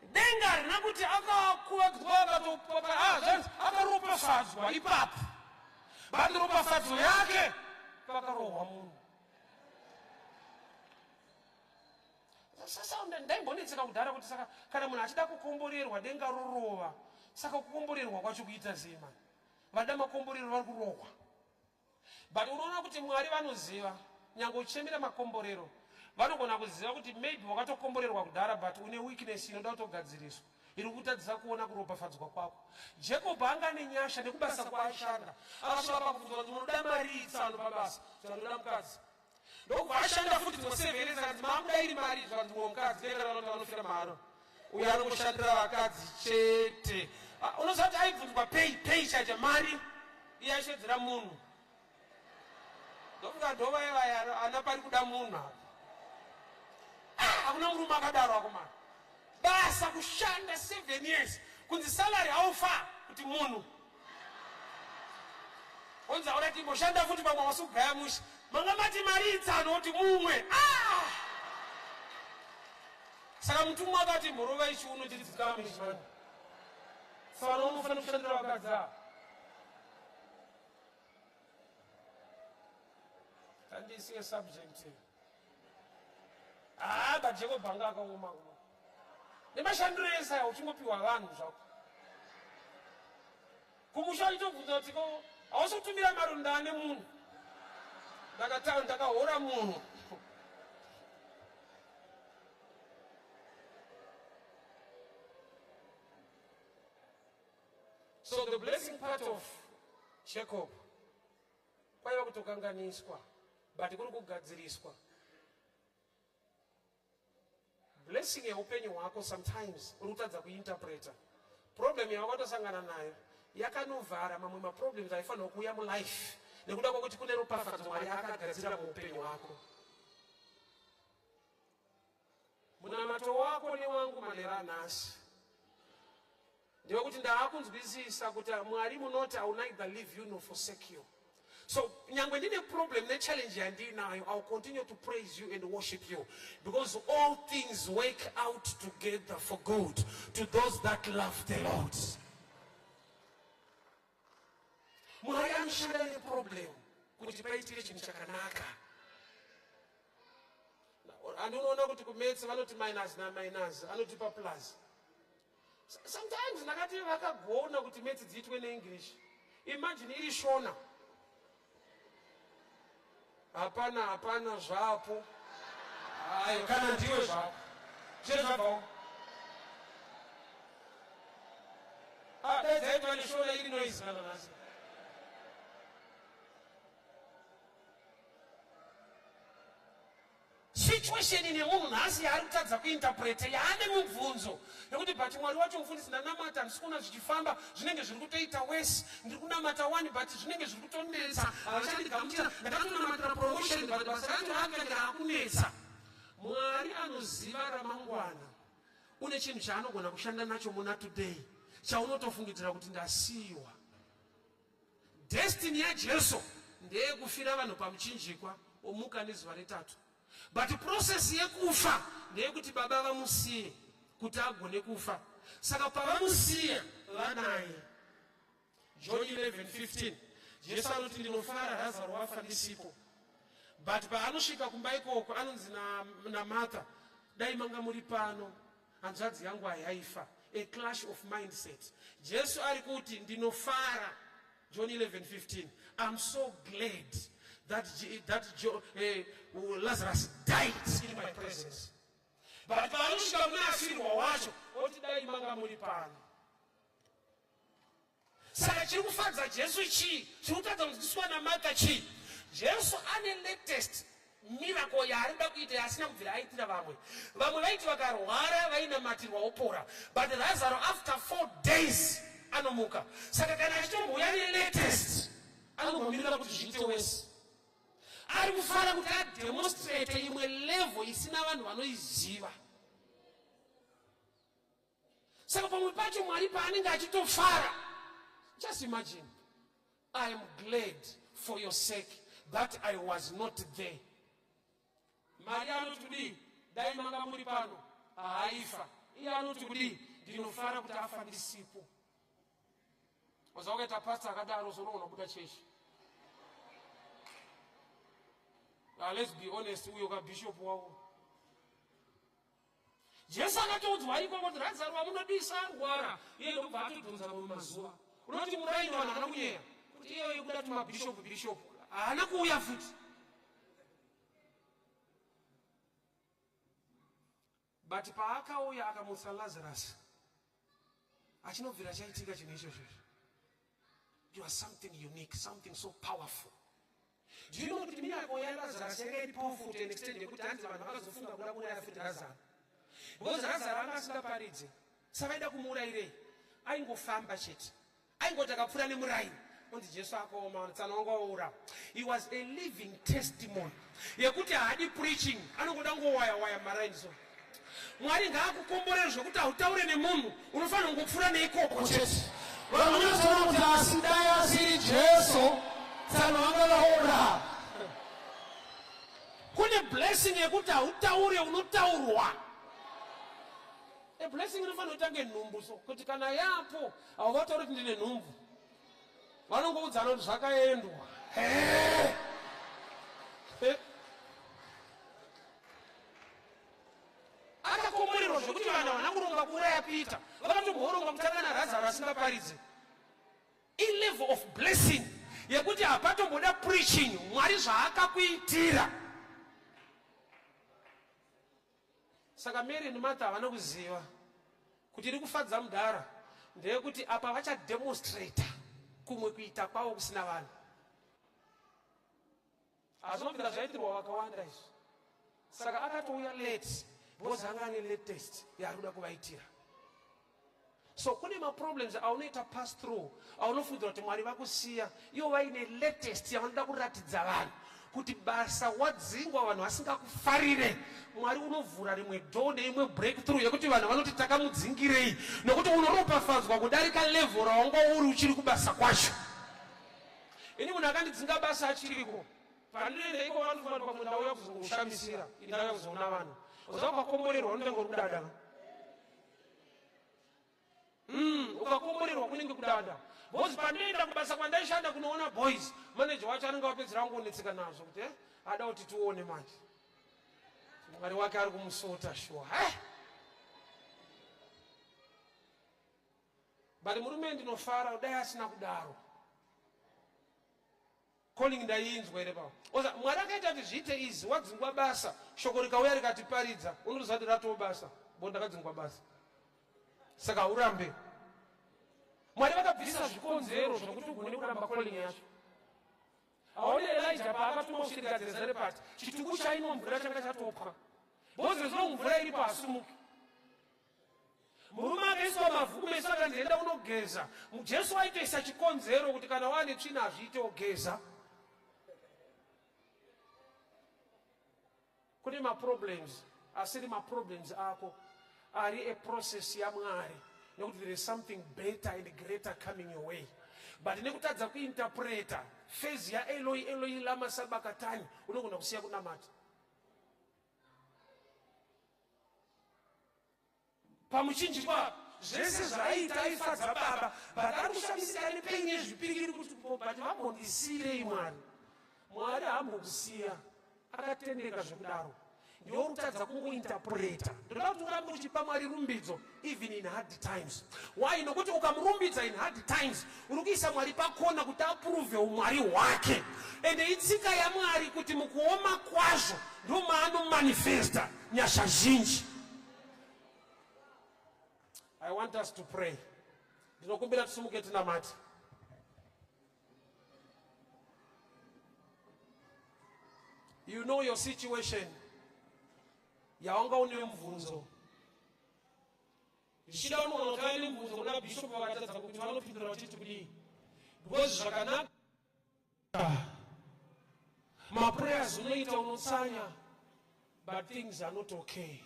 Denga harina kuti akakuvadzwa akatopa, akaropafadzwa ipapo, but ropafadzo yake pakarohwa munhu. Sasa ndaimbonetseka kudhara kuti saka kana munhu achida kukomborerwa denga rorova, saka kukomborerwa kwacho kuita sei mani? Vada makomborero vari kurohwa. But unoona kuti Mwari vanoziva, nyange uchichemera makomborero, vanogona kuziva kuti maybe wakatokomborerwa kudhara, but une weakness inoda kutogadziriswa iri kutadzisa kuona kuropafadzwa kwako. Jacob anga ane nyasha nekubasa kwaaishanda, akasvika pakubvunzwa kuti unoda mari itsano pabasa, zvanoda mukadzi, ndokubva ashanda futi dzimwe 7 years, akanzi maakuda iri mari, zvanzi mumwe mukadzi nekaranoti vanofira mahara, uyo anongoshandira vakadzi chete. Unoziva kuti aibvunzwa pei pei chacha mari iye aishedzera munhu, ndofunga ndovaya vaya ana pari kuda munhu apa. Hakuna murume akadaro akomana. Basa kushanda 7 years, kunzi salary haufa kuti munhu onzi aura timboshanda futi pamwe wasugaya mushe, manga mati mari itsano kuti mumwe. Saka mutumwa akati mhorova ichiuno chiridzikame chimani, saka unofanira kushandira vakadzi ava. Handisiye subject. But Jacob anga akaoma kuma nemashandiro ese aya, uchingopiwa vanhu zvako kumusha, uchitobvunza kuti ko hausi kutumira marunda ane munhu, ndakataura ndakahora munhu. So the blessing part of Jacob kwaiva kutokanganiswa, but kuri kugadziriswa. Blessing yeupenyu hwako sometimes uri kutadza kuinterpreta. Problem yawakatosangana nayo yakanovhara mamwe maproblems aifanirwa kuuya mulife, nekuda kwekuti kune ropafadzo Mwari akagadzira muupenyu hwako. Munamato wako newangu manera anhasi ndewekuti ndaakunzwisisa kuti Mwari munoti, "I will neither leave you nor forsake you." So nyangwe ndine problem nechallenge yandiinayo, I will continue to praise you and worship you, because all things work out together for good to those that love the Lord. Mwari anoshanda neproblem kuti paitike chinhu chakanaka. Andinoona kuti kumaths vanoti minus naminus anotipa plus. Sometimes ndakati vakagona kuti maths dziitwe neEnglish. Imagine iri Shona, hapana hapana zvapo. Ayo kana ndiwe zvako chee zvabvawo. Dai dzaitwa neShona iri noise kana nhasi. Situation nemunhu nhasi yaari kutadza kuinterpreta, yaane mubvunzo nekuti, "But Mwari wacho, mufundisi, ndanamata, handisi kuona zvichifamba, zvinenge zviri kutoita wese. Ndiri kunamata wani, but zvinenge zviri kutonetsa, havachandigamuchira. Ndakatonamatira promotion, but basa racho rakange raakunetsa." Mwari anoziva ramangwana. Une chinhu chaanogona kushanda nacho muna today chaunotofungidzira kuti ndasiyiwa. Destiny yaJesu ndeyekufira vanhu pamuchinjikwa, omuka nezuva retatu, but process yekufa ndeyekuti Baba vamusiye kuti agone kufa. Saka pavamusiya vanaye. John 11:15, Jesu anoti, "Ndinofara Razaro wafa ndisipo." But paanosvika kumba ikoko anonzi naMartha, "Dai manga muri pano, hanzvadzi yangu hayaifa." A clash of mindset. Jesu ari kuti, "Ndinofara." John 11:15, "I'm so glad that Lazarus died in my presence." But paanosvika mune afirwa wacho oti, "Dai manga muri pano." Saka chiri kufadza Jesu chii? Chiri kutadza kunzwisiswa naMartha chii? Jesu ane latest miracle yaari kuda kuita yaasina kubvira aitira vamwe. Vamwe vaiti vakarwara vainamatirwa opora, but Lazaro after 4 days anomuka. Saka kana achitombouya nelatest, anombomirira kuti zviite wese. Ari kufara kuti ademonstrate imwe level isina vanhu vanoiziva. Saka pamwe pacho Mwari paanenge achitofara, just imagine, "I am glad for your sake that I was not there." Mari anoti kudii? "Dai manga muri pano, haaifa." Iye anoti kudii? "Ndinofara kuti afa ndisipo." Uza ukaita pastor akadaro, unoona buda chechi. Let's be honest, uyo kabishop wavo. Jesu akatoudzwa ikoko kuti Razaro wamunodisa arwara, iye ndokubva atodhonza mamwe mazuva. Unoti muraini vanhu havana kunyeya kuti iyeyo yekuda tumabhishopu bhishopu haana kuuya futi. But paakauya akamutsa Lazarus, achinobvira chaitika chinhu ichozvo. You are something unique, something so powerful. Do you know kuti miracle yaLazarus yanga iri powerful to an extent yekuti hanzi vanhu vakazofunga kuda kuuraya futi Lazaro. Because Lazaro anga asingaparidze. Savaida kumuurayirei? Aingofamba chete. Aingoti akapfuura nemuraini. Onzi Jesu akaoma, tsano wanga waura. He was a living testimony yekuti haadi preaching, anongoda ngowaya waya maraini so. Mwari ngaakukomborere zvekuti hautaure nemunhu, unofanira kungopfuura neikoko chete. Vanhu vanozoona kuti asi dai asiri Jesu, tsano vanga vaora. Kune blessing yekuti hautaure, unotaurwa. A blessing inofanira kuita nhumbu so kuti kana yapo hauvatauri kuti ndine nhumbu. Vanongoudzana kuti zvakaendwa. Hey! Hey! Akakomborerwa zvekuti vanhu havana kuronga kuuraya Peter, vakatomboronga kutanga naRazaro asingaparidze. Ilevel of blessing yekuti hapatomboda preaching, Mwari zvaakakuitira. Saka Mary and Martha havana kuziva kuti iri kufadza mudhara ndeyekuti apa vachademonstrata kumwe kuita kwavo kusina vanhu. Hazvinobvira zvaitirwa vakawanda izvi. Saka akatouya late because anga ane latest yaari kuda kuvaitira. So kune maproblems aunoita pass through aunofungidzira kuti Mwari vakusiya, ivo vaine latest yavanoda kuratidza vanhu kuti basa wadzingwa vanhu vasingakufarire. Mwari unovhura rimwe door neimwe breakthrough yekuti vanhu vanoti takamudzingirei, nokuti unoropafadzwa kudarika level rawanga uri uchiri kubasa kwacho. Ini munhu akandidzinga basa achiriko pandinoenda iko vanofanira pamwe ndauya kuzokushamisira ini ndauya kuzoona vanhu uza ukakomborerwa unotanga uri kudada. Ukakomborerwa kunenge kudada because pandinoenda kubasa kwandaishanda kunoona boys, manager wacho anenge wapedzera wangonetseka nazvo kuti ada kuti tione manje Mwari wake ari kumusota shuwa. But murume ndinofara dai asina kudaro. Calling ndaiinzwa here pawo? Oza Mwari akaita kuti zviite easy, wadzingwa basa, shoko rikauya rikatiparidza, unotoziva kuti ratoo basa, bo ndakadzingwa basa. Saka urambe. Mwari vakabvisa zvikonzero zvokuti ugone kuramba calling yacho. Haone Elijah paakatumwa kusvikira Zarepati, chitubu chainwa mvura changa chatopwa. Because as long mvura iripo hasumuki. Murume akaiswa mavhu kumeso akanzi enda unogeza. Jesu aitoisa chikonzero kuti kana wane tsvina hazviite ogeza. Kune maproblems asiri maproblems ako ari a process yaMwari, nekuti there is something better and greater coming your way. But nekutadza kuinterpreta phase ya Eloi Eloi lama sabakatani, unogona kusiya kunamata. Pamuchinjikwa zvese zvaiita aifadza baba, but ari kushamisika nepain yezvipirikiri kuti but vambondisiyirei Mwari. Mwari haambokusiya, akatendeka zvekudaro. Ndiwe uri kutadza kungointerpreta. Ndoda kuti urambe uchipa Mwari rumbidzo even in hard times. Why? Nokuti ukamurumbidza in hard times, uri kuisa Mwari pakona kuti approve umwari hwake. Ende itsika yaMwari kuti mukuoma kwazvo ndo maanomanifesta nyasha zhinji. I want us to pray. Ndinokumbira tisumuke tinamate. You know your situation. Yawanga une mubvunzo. Zvichida unogona kutanga nemubvunzo kuna bishop vakatadza kuti vanopindura vachiti kudii. Because zvakanaka maprayers unoita unotsanya, but things are not okay.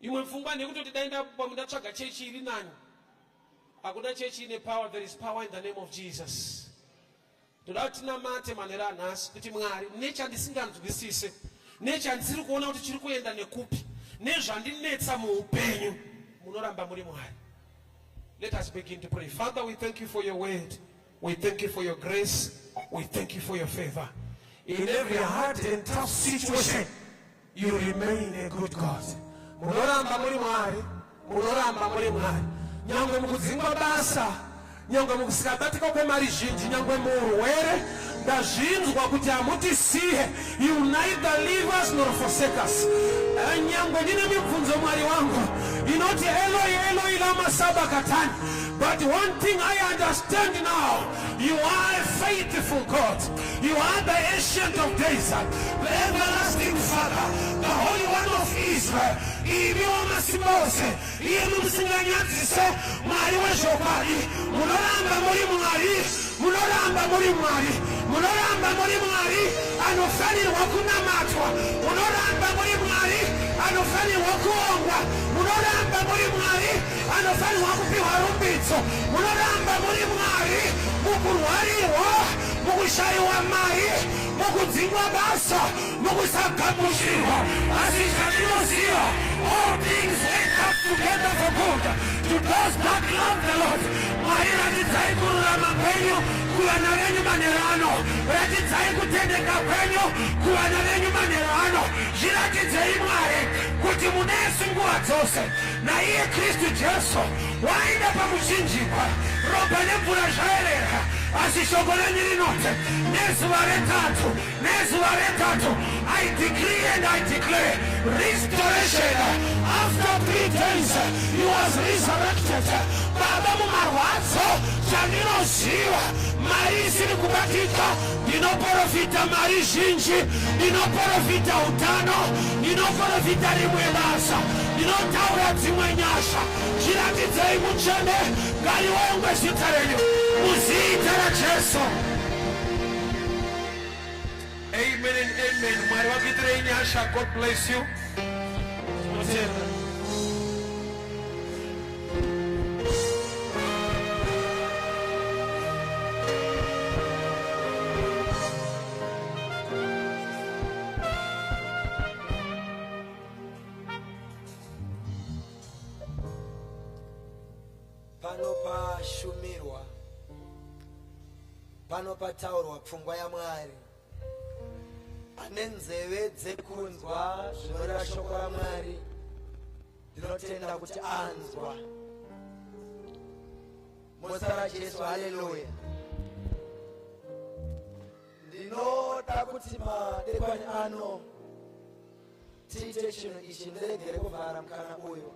Imwe pfungwa ndekutoti dai ndapamwe ndatsvaga chechi iri nani. Hakuna chechi ine power, there is power in the name of Jesus. Ndoda kuti tinamate manheru anhasi kuti Mwari, nechandisinganzwisise, nechandisiri kuona kuti chiri kuenda nekupi, nezvandinetsa muupenyu, munoramba muri Mwari. Let us begin to pray. Father, we thank you for your word. We thank you for your grace. We thank you for your favor. In every hard and tough situation, You remain a good God. Munoramba muri Mwari, munoramba muri Mwari. Nyangwe mukudzingwa basa, nyangwe mukusikabatika kwemari zhinji, nyangwe muurwere, ndazvinzwa kuti hamutisiye. You neither leave us nor forsake us. Nyangwe ndine mibvunzo, Mwari wangu, inoti Eloi, Eloi lama sabakatani, but one thing I understand now, you are a faithful God. You are the Ancient of Days, the Everlasting Father, the Holy One of Israel. Imi wamasimba ose, iyemi musinganyadzise, Mwari wezvokwadi, munoramba muri Mwari, munoramba muri Mwari, munoramba muri Mwari anofanirwa kunamatwa, munoramba muri Mwari anofanirwa kuongwa, munoramba muri Mwari anofanirwa kupiwa rumbidzo, munoramba muri Mwari mukurwarirwa, mukushayiwa mari, mukudzingwa basa, mukusagamuchirwa. Asi chandinoziva, all things work up together for good to those that love the Lord. Mwari, ratidzai kururama kwenyu kuvana venyu manheru ano, ratidzai kutendeka kwenyu kuvana venyu manheru ano. Zviratidzei, Mwari, kuti munesu nguva dzose. Naiye Kristu Jesu waenda pamuchinjikwa, ropa nemvura zvayerera, asi shoko renyu rinoti nezuva retatu, nezuva retatu. I decree and I declare restoration. After 3 days he was resurrected. Baba, mumarwadzo, chandinoziva, mari isiri kubatika, ndinoprofita mari zhinji, ndinoprofita utano, ndinoprofita rimwe basa, ndinotaura dzimwe nyasha. Zviratidzei mutsvene, ngariongwe zita renyu muzita raJesu. Amen and amen. Mwari vakuitirei nyasha. God bless you. Tinotenda. Pano pashumirwa, pano pataurwa pfungwa yaMwari. Ane nzeve dzekunzwa zvinoreva shoko raMwari, ndinotenda kuti anzwa muzita raJesu. Haleluya. Ndinoda kuti madekwani ano tiite chinhu ichi. Ndiregere kuvhara mukana uyu.